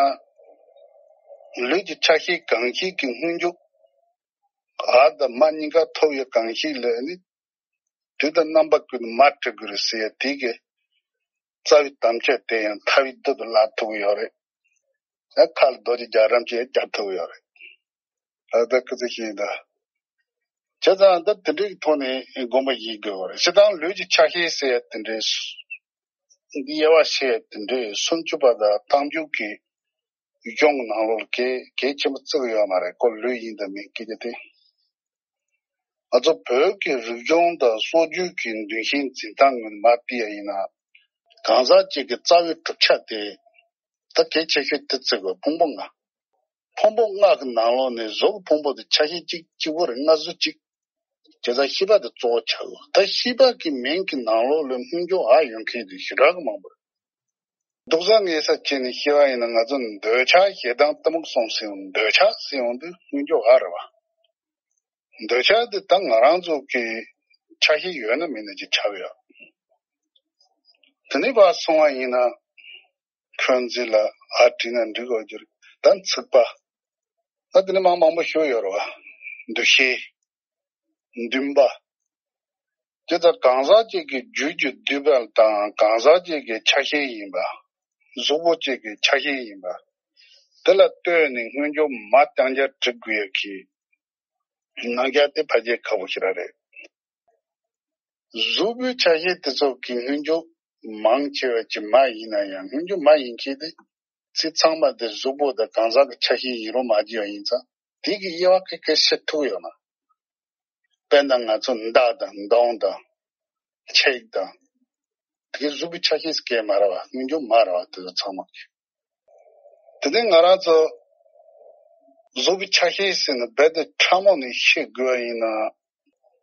ལུས་ཀྱི་ཆ་ཤས་གང་ཞིག་གི་སྔོན་འཇུག་ཨ་དང་མ་གཉིས་ཀ་ཐོབ་ཡ་གང་ཞིག་ལ་ནི་དུས་དང་རྣམ་པ་ཀུན་ཏུ་མ་བྲི་དགོས་རེད་ཟེར་ཡ་དེ་གི་རྩ་བའི་དམ་བཅའ་དེ་ཡང་ཐ་བའི་བདུད་དུ་ལབ་ཐུབ་ཀྱི་ཡོད་རེད། ཨ་ཁ་ལ་རྡོ་རྗེ་རྒྱ་རམ་ཅིག་རྒྱག་ཐུབ་ཡོད་རེད། ཨ་ད་ཁུ་ཚུར་ཤེས་ད། བྱས་ཙང་ད་དེ་འདྲའི་ཐོག་ནས་དགོངས་པ་བཞེས་དགོས་པ་རེད། སྤྱིར་བཏང་ལུས་ཀྱི་ཆ་ཤས་ཟེར་ཡ་དེ་འདྲའི་དབྱེ་བ་བཤད་ཡ་དེ་འདྲའི་སུམ་ཅུ་པ་དང་རྟགས་འཇུག་གི་གཞུང་གི་ནང་ལོགས་ལ་གལ་གལ་ཆེན་པོ་བརྩི་གི་ཡོད་མ་རེད། ཁོ་ལུས་ཡིན་དང་མིན་སྐད་ཆ་དེ། ང་ཚོ་བོད་ཀྱི་རིག་གཞུང་དང་སྲོལ་རྒྱུན་གྱི་འདུ་ཤེས་འཛིན་སྟངས་ངོས་ནས་མར་བལྟས་ཡ་ཡིན་ན། གང་ཟག་ཅིག་གི་རྩ་བའི་གྲུབ་ཆ་དེ་ད་གལ་ཆེ་ཤོས་དེ་བརྩི་དགོས། ཕུང་པོ་ལྔ། ཕུང་པོ་ལྔ་གི་ནང་ལོགས་ནས་གཟུགས་ཕུང་པོ་དེ་ཆ་ཤས་གཅིག་གཅིག་པོ་རེད། སྔ་གཟུགས་གཅིག་བྱས་ཙང་ཤེས་པ་དེ་གཙོ་བོ་ཆགས་ཡོད། ད་ཤེས་པ་གི་མིང་གི་ནང་ལོགས་ལ་སྔོན་འཇུག་འ་ཡོད་མཁན་དེ་ཞེ་དྲག་གི་མང་པོ་རེད། རྡོག་རྩ་ངེས་ས་བྱས་ནས་བཤད་པ་ཡིན་ན། ང་ཚོ་འདོད་ཆགས་ཞེ་སྡང་གཏི་མུག་གསུམ་ཟེར་ཡོང་། འདོད་ཆགས་ཟེར་ཡོང་དུས་སྔོན་འཇུག་འ་རེད་བ། འདོད་ཆགས་དེ་ད་ང་རང་ཚོ་གི་ཆ་ཤས་ཡོད་ན་མེད་ན་ཅིག་ཆགས་ཡོད། དེ་ནས་ཕར་སོང་བ་ཡིན་ན། འཁོན་འཛིན་ལ་འ་བྲིས་ན་འགྲིག་གི་རེད། ད་འཚིག་པ། ད་དེ་ནས་མང་མང་པོ་ཞིག་ཡོད་རེད་བ། འདུ་ཤེས། འདུན་པ། དེ་ལྟར་གང་ཟག་ཅིག་གི་རྒྱུད་ཀྱི་འདུས་པ་དང་གང་ཟག་ཅིག་གི་ཆ་ཤས་ཡིན་པ། གཟུགས་པོ་ཅིག་གི་ཆ་ཤས་ཡིན་པ། དེ་ལ་ལྟོས་ནས་སྔོན་འཇུག་མ་རྐྱང་རྐྱང་བྲི་དགོས་ཡ་གི་རྣམ་གཞག་དེ་ཕལ་ཆེར་ཁག་པོ་ཞེ་དྲག་རེད། གཟུགས་པོའི་ཆ་ཤས་དེ་ཚོ་གི་སྔོན་འཇུག་མང་ཆེ་བ་ཅིག་མ་ཡིན་ན་ཡང་། སྔོན་འཇུག་མ་ཡིན་མཁན་དེ་ཚིག་ཚང་མ་དེ་གཟུགས་པོ་དང་གང་ཟག་གི་ཆ་ཤས་ཡིན་རུང་མ་བརྗོད་པ་ཡིན་ཙང་། དེ་གི་དབྱེ་བ་ཁ་ཁ་ཤེས་ཐུབ་ཡོད་མ། དཔེར་ན་ང་ཚོ་མདའ་དང་མདུང་དང་ཆིག་དང་། དེ་གའི་གཟུགས་པོའི་ཆ་ཤས་སྐད་མ་རེད་བ། སྔོན་འཇུག་མ་རེད་བ། དེ་ཚོ་ཚང་མ་གི། དེ་ནས་ང་རང་ཚོ་གཟུགས་པོའི་ཆ་ཤས་ཟེར་ནས་རྦད་དེ་ཕྲ་མོ་ནས་ཤེས་དགོས་པ་ཡིན་ན།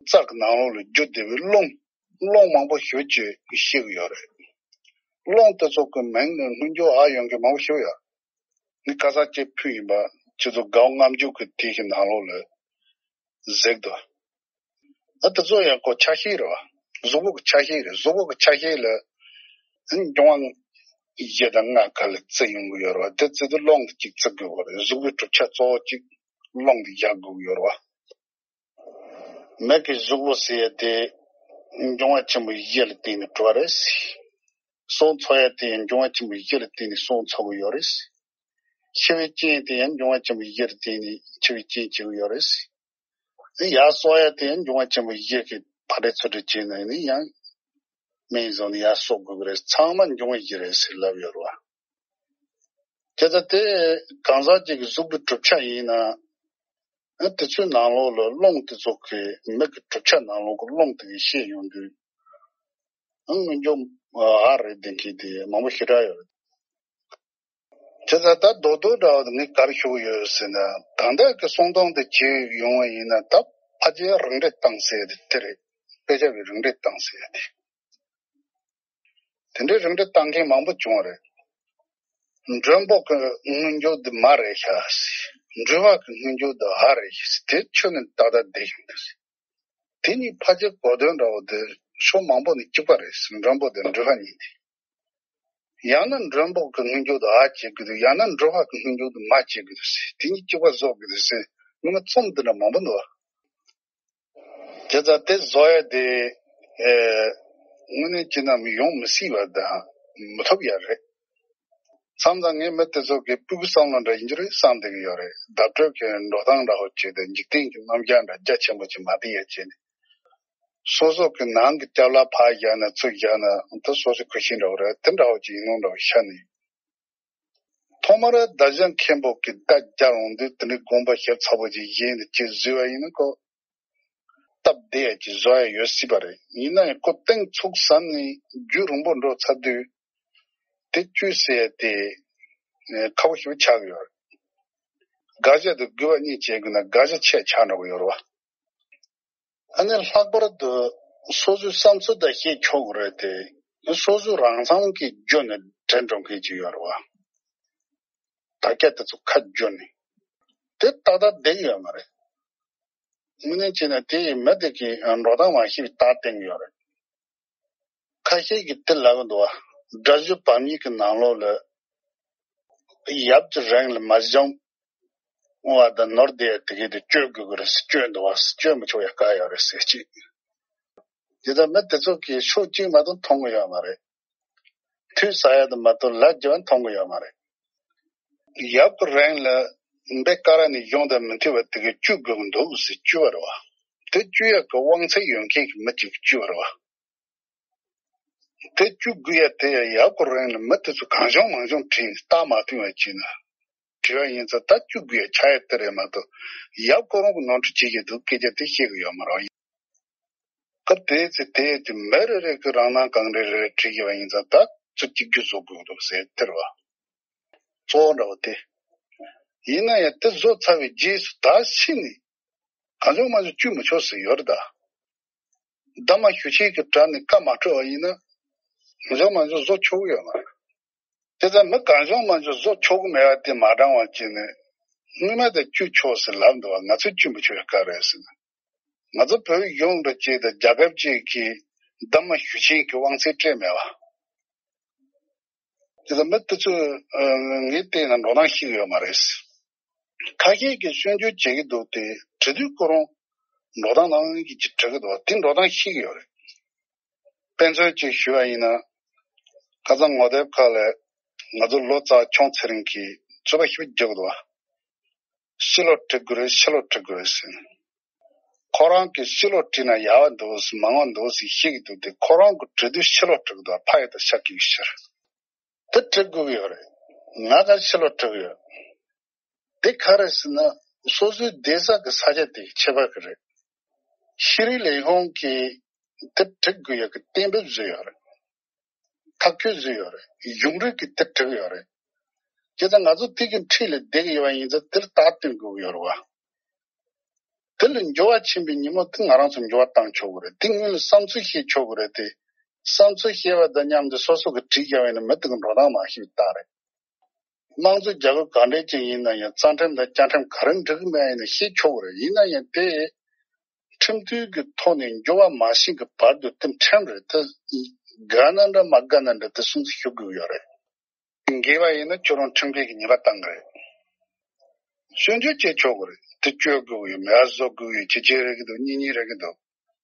རྩ་གི་ནང་ལོགས་ལ་རྒྱུ་བདེ་བའི་རླུང་། རླུང་མང་པོ་ཞེ་པོ་ཅིག་ཤེས་ཀྱི་ཡོད་རེད། རླུང་དེ་ཚོ་གི་མིང་ནས་སྔོན་འཇུག་འ་ཡོང་མཁན་མང་པོ་ཞིག་ཡོད། ངས་ཁ་སང་ཅིག་ཕུལ་ཡིན་པ། ཁྱེད་ཚོ་དགའ་བོ་རྔམ་བརྗིད་ཀྱི་དེ་གི་ནང་ལོགས་ལ་གཟིགས་དང་། ཨ་དེ་ཚོ་ཡང་ཁོ་ཆ་ཤས་རེད་བ། གཟུགས་པོ་གི་ཆ་ཤས་རེད། གཟུགས་པོ་གི་ཆ་ཤས་ལ་འབྱུང་བ་བཞི་དང་ལྔ་ག་ལེར་བརྩི་ཡོང་གི་ཡོད་རེད་བ། དེ་བརྩི་དུས་རླུང་དེ་གཅིག་བརྩི་དགོས་པ་རེད། གཟུགས་པོའི་གྲུབ་ཆ་གཙོ་བོ་གཅིག་རླུང་དེ་བཞག་དགོས་ཀྱི་ཡོད་རེད་བ། མིག་གི་གཟུགས་པོ་ཟེར་ཡ་དེ་འབྱུང་བ་ཆེན་པོ་བཞི་ལ་བརྟེན་ནས་གྲུབ་པ་རེད། སོ་འཚོ་ཡ་དེ་ཡང་འབྱུང་བ་ཆེན་པོ་བཞི་ལ་བརྟེན་ནས་སོ་འཚོ་གི་ཡོད་རེད། འཆི་བའི་རྐྱེན་དེ་ཡང་འབྱུང་བ་ཆེན་པོ་བཞི་ལ་བརྟེན་ནས་འཆི་བའི་རྐྱེན་བྱེད་ཀྱི་ཡོད་རེད། དེ་ཡར་གསོ་ཡ་དེ་ཡང་འབྱུང་བ་ཆེན་པོ་བཞི་གིས་ཕར་འདྲེ་ཚུར་འདྲེ་བྱས་ནས་ནི་ཡང་སྨན་བཟོ་ནས་ཡར་གསོ་དགོས་ཀྱི་རེད། ཚང་མ་འབྱུང་བ་བཞི་རེད་ཟེར་ལབ་ཡོད་རེད་བ། དེ་ལྟ་སྟེ་གང་ཟག་ཅིག་གི་གཟུགས་པོའི་གྲུབ་ཆ་ཡིན་ན། ཨ་དེ་ཚོའི་ནང་ལོགས་ལ་རླུང་དེ་ཚོ་གི་མིག་གི་གྲུབ་ཆ་ནང་ལོགས་ཀྱི་རླུང་དེ་གིས་ཤེས་ཡོང་དུས། ཨ་སྔོན་འཇུག་འ་རེད་བསྡད་མཁན་དེ་མང་པོ་ཞེ་དྲག་ཡོད་རེད། དེ་ལྟ་ད་རྡོག་རྡོག་འདྲ་བ་དེ་ངས་ག་རེ་ཞུ་གི་ཡོད་ཟེར་ན། ད་ལྟ་གི་གསུང་སྟངས་དེ་བྱས་ཡོང་བ་ཡིན་ན། ད་ཕལ་ཆེར་རིགས་འགྲེ་བཏང་ཟེར་ཡ་དེ་དེ་རེད། དཔེ་ཆ་གི་རིགས་འགྲེ་བཏང་ཟེར་ཡ་དེ། དེ་འདྲའི་རིགས་འགྲེ་བཏང་མཁན་མང་པོ་བྱུང་བ་རེད། མགྲོན་པོ་གི་སྔོན་འཇུག་འདི་མ་རེད་ཤག་ཟེར། འགྲུལ་པ་གི་སྔོན་འཇུག་འདི་འ་རེད་ཤག་ཟེར། དེ་ཁྱོན་ནས་ཏག་ཏག་བསྡད་ཡོང་གི་རེད། དེ་གཉིས་ཕལ་ཆེར་གོ་དོན་འདྲ་བོ་དེ་ཕྱོགས་མང་པོ་ནས་གཅིག་པ་རེད་ཟེར། མགྲོན་པོ་དང་འགྲུལ་པ་གཉིས་དེ། ཡང་ན་མགྲོན་པོ་གི་སྔོན་འཇུག་འདི་འ་བྱེད་ཀྱི་འདུག་ཡང་ན་འགྲུལ་པ་གི་སྔོན་འཇུག་འདི་མ་བྱེད་ཀྱི་འདུག་ཟེར། དེ་གཉིས་གཅིག་པ་བཟོ་དགོས་འདུག་ཟེར། ངོ་མ་རྩོམ་འདི་འདྲ་མང་པོ་འདུག་དེ་ལྟར་དེ་བཟོ་ཡ་དེ། ཨེ། དངོས་གནས་བྱས་ན་ཡོང་མི་སྲིད་པ་དང་མི་ཐུབ་ཡ་རེད། མཚམས་མཚམས་ངས་མི་དེ་ཚོ་གི་སྤུ་གུ་བསམ་བློ་འདྲ་ཡིན་རྒྱུ་རེད་བསམ་བསྡད་ཀྱི་ཡོད་རེད། བརྡ་སྤྲོད་ཀྱི་འགྲོ་སྟངས་འདྲ་བོ་བྱས་ཏེ་འཇིག་རྟེན་གྱི་རྣམ་གཞག་འདྲ་རྒྱ་ཆེན་པོ་ཅིག་མ་བསྡད་ཡ་བྱས་ནས། སོ་སོ་གི་ནང་གི་སྐྱབས་ལ་ཕར་བཞག་ན་ཚུར་བཞག་ན་ད་སོ་སོའི་ཁུ་ཤིང་འདྲ་བོ་རེད། དེ་འདྲ་བོ་ཅིག་ཡིན་ནོ་འདྲ་བོ་ཤར་ནས། ཐོག་མར་ཌ་ཇན་མཁན་པོ་གིས་རྟ་རྒྱག་འོང་དུས་དེ་འདྲའི་དགོངས་པ་ཞིབ་ཚགས་པོ་ཅིག་བཞེས་ནས་ཅིག་བཟོས་པ་ཡིན་ན་ཁོ། སྟབས་བདེ་ཡ་ཅིག་བཟོ་ཡ་ཡོད་སྲིད་པ་རེད། ཡིན་ན་ཡང་ཁོ་གཏིང་ཚུགས་ཟབ་ནས་རྒྱུན་རིང་པོ་འགྲོ་ཚར་དུས། དེ་བཅོས་ཟེར་ཡ་དེ་ཁག་པོ་ཞིག་ཆགས་ཀྱི་ཡོད་རེད། དགག་བྱ་དང་དགོས་པ་གཉིས་བྱེད་དགོས་ན་དགག་བྱ་ཆེ་ཆགས་འགྲོ་གི་ཡོད་རེད་བ། ཨ་ནི་ལྷག་པར་དུ་སོ་སོའི་བསམ་ཚུལ་དང་བཤད་ཆོག་གི་རེད་དེ། སོ་སོའི་རང་བསམ་གྱིས་བརྗོད་ནས་དྲན་འགྲོ་མཁན་ཅིག་ཡོད་རེད་བ། དྲ་རྒྱ་དེ་ཚོ་ཁ་བསྒྱུར་ནས། དེ་ཏག་ཏག་བསྡད་ཀྱི་ཡོད་མ་རེད། དངོས་གནས་བྱས་ན་དེ་ཡི་མི་དེ་གི་འགྲོ་སྟངས་མ་ཤེས་པའི་རྟགས་བསྟན་གྱི་ཡོད་རེད། ཁ་ཤས་ཀྱིས་དེ་ལབ་ཀྱི་འདུག་བ། སྒྲ་བསྒྱུར་བམ་ཡིག་གི་ནང་ལོགས་ལ། ཡབ་ཀྱི་རིང་ལ་མ་འབྱུང་བ་དང་ནོར་བསྡད་ཡ་དེ་གའི་དེ་བཅོས་དགོས་ཀྱི་རེད་ཟེར། བཅོས་འདུག་བ་ཟེར། བཅོས་མི་ཆོག་ཡ་ག་ཡོད་རེད་ཟེར་གཅིག་དེ་ལྟར་མི་དེ་ཚོ་གིས་ཕྱོགས་གཅིག་མ་གཏོགས་མཐོང་གི་ཡོད་མ་རེད། དུས་ཟ་ཡ་དེ་མ་གཏོགས་ལ་རྒྱ་བ་མཐོང་གི་ཡོད་མ་རེད། ཡབ་ཀྱི་རིང་ལ་འབའ་ཀ་ར་ནས་གཞུང་དང་མི་མཐུན་པ་དེ་ག་བཅོས་དགོས་ཀྱི་འདུག་ཟེར་བཅོས་པ་རེད་བ། དེ་བཅོས་ཡག་གི་དབང་ཚད་ཡོད་མཁན་གྱི་མི་གཅིག་བཅོས་པ་རེད་བ། དེ་བཅོས་དགོས་ཡ་དེ་ཡ་ཡབ་ཀྱི་རིང་ལ་མི་དེ་ཚོ་གང་བྱུང་མང་བྱུང་བྲིས་ནས་རྟགས་མ་མཐུན་པ་བྱས་ན། བྲིས་པ་ཡིན་ཙང་ད་བཅོས་དགོས་ཡ་ཆགས་ཡ་དེ་རེད་མ་གཏོགས། ཡབ་ཁོ་རང་གི་ནོར་འཁྲུལ་བྱེད་ཀྱི་འདུག་སྐད་ཆ་དེ་བཤད་གི་ཡོད་མ་རེད། སྐབས་དེའི་ཚེ་དེའི་དུས་མི་རེ་རེ་གི་རང་སྣང་གང་རེ་རེ་རེ་བྲིས་ཀྱི་བ་ཡིན་ཙང་ད་ཚུར་གཅིག་གྱུར་བཟོ་དགོས་འདུག་ཟེར་དེ་རེད་བ། གཙོ་བོ་འདྲ་བོ་དེ། ཡིན་ན་ཡང་དེ་བཟོ་ཚར་བའི་རྗེས་སུ་ད་ཕྱིན་ནས་གང་བྱུང་མང་བྱུང་བཅོས་མི་ཆོག་ཟེར་ཡོད་རེད་ད། གདམས་ངག་ཞུ་ཆེན་གྱི་གྲས་ནས་བཀའ་མ་འཁྲོལ་བ་ཡིན་ན། གང་བྱུང་མང་བྱུང་བཟོ་ཆོག་གི་ཡོད་མ་རེད། དེ་ཙམ་མི་གང་བྱུང་མང་བྱུང་བཟོ་ཆོག་གི་མེད་པ་དེ་མ་དྲང་བ་བྱས་ནས། སྔོན་མ་དེ་བཅོས་ཆོག་ཟེར་ལབ་འདུག་བ། ང་ཚོས་བཅོས་མི་ཆོག་ཡ་ག་རེད་ཟེར་ན། ང་ཚོ་བོད་གཞུང་འདྲ་བཅས་དང་རྒྱལ་ཁབ་ཅིག་གིས་གདམས་ངག་ཞུ་ཆེན་གྱི་དབང་ཚད་སྤྲད་མེད་བ། དེ་ལ་མི་དེ་ཚོས་ངས་བལྟས་ན་འགྲོ་སྟངས་ཤེས་ཀྱི་ཡོད་མ་རེད། ཁ་ཤས་ཀྱིས་སྐྱོན་བརྗོད་བྱེད་ཀྱི་འདུག་སྟེ་བྲིས་དུས་ཁོ་རང་འགྲོ་སྟངས་ནང་གི་ཅིག་བྲིས་ཀྱི་འདུག་དེ་འགྲོ་སྟངས་ཤེས་ཀྱི་ཡོད་རེད། དཔེ་མཚོན་ཅིག་ཞུ་བ་ཡིན་ན། ཁ་སང་ངོ་དེབ་ཁག་ལ་ང་ཚོ་ལོ་ཙཱ་ཆུང་ཚེ་རིང་གིས་རྩོད་པ་ཞེ་པོ་རྒྱག་གི་འདུག་བ། ཕྱི་ལོགས་བྲིས་དགོས་རེད། ཕྱི་ལོགས་བྲིས་དགོས་རེད་ཟེར། ཁོ་རང་གིས་ཕྱི་ལོགས་བྲིས་ན་ཡག་པ་འདུག་ཟེར་མང་བ་འདུག་ཟེར་བཤད་ཀྱི་འདུག་སྟེ་ཁོ་རང་གིས་བྲིས་དུས་ཕྱི་ལོགས་བྲིས་ཀྱི་འདུག་ཕ་ཡི་དང་ཤ་སྐྱིད་ཀྱི་ཕྱིར། དེ་བྲིས་དགོས་ཀྱི་ཡོད་རེད། ང་ག་ཕྱི་ལོགས་བྲིས་ཀྱི་ཡོད། དེ་ག་རེ་ཟེར་ན། སོ་སོའི་བསྡད་ས་གི་ས་ཆ་དེ་ཁྱད་པར་གི་རེད། ཤེས་རིག་ལས་ཁུངས་ཀྱིས་དེ་བྲིས་དགོས་ཡག་གི་གཏན་འབེབས་བཟོས་ཡོད་རེད། ཐག་གཅོད་བཟོས་ཡོད་རེད། གཞུང་འབྲེལ་གྱིས་དེ་བྲིས་ཡོད་རེད། བྱས་ཙང་ང་ཚོ་དེ་གི་འཁྲིས་ལ་བསྡད་ཀྱི་ཡོད་པ་ཡིན་ཙང་དེར་རྟགས་སྟོན་དགོས་ཀྱི་ཡོད་རེད་བ། དེ་ལ་འགྱུར་བ་ཕྱིན་པའི་ཉིན་མོ་དེ་ང་རང་ཚོ་འགྱུར་བ་བཏང་ཆོག་གི་རེད། དེ་སྔོན་ལ་བསམ་ཚུལ་བཤད་ཆོག་གི་རེད་དེ། བསམ་ཚུལ་བཤད་པ་དང་མཉམ་དུ་སོ་སོ་གི་བྲིས་བཞག་པ་ཡིན་ན་མི་དེ་གི་འགྲོ་སྟངས་མ་ཤེས་པའི་རྟགས་རེད། དམངས་གཙོ་རྒྱལ་ཁབ་ག་འདྲས་ཅིག་ཡིན་ན་ཡང་རྩ་ཁྲིམས་དང་བཅའ་ཁྲིམས་ག་རེ་འགྲིག་གི་མེད་ཡིན་ན་ཤེས་ཆོག་གི་རེད། ཡིན་ན་ཡང་དེ་ཁྲིམས་མཐུན་གྱི་ཐོག་ནས་འགྱུར་བ་མ་ཕྱིན་གྱི་བར་དུ་དེ་ཁྲིམས་རེད། དེ་དགའ་ན་འདྲ་མ་དགའ་ན་འདྲ་དེ་སྲུང་བརྩི་ཞུ་དགོས་ཀྱི་ཡོད་རེད། འགལ་བ་ཡིན་ན་ཁྱོད་རང་ཁྲིམས་འགལ་གྱི་ཉེས་པ་བཏང་གི་རེད། སྐྱོན་བརྗོད་བྱེད་ཆོག་གི་རེད། དེ་བཅོས་དགོས་ཀྱི་ཡོད་མེད། ཨ་བཟོ་དགོས་ཀྱི་ཡོད། ཅི་བྱེད་རེད་ཀྱི་འདུག་གཉིས་གཉིས་རེད་ཀྱི་འདུག་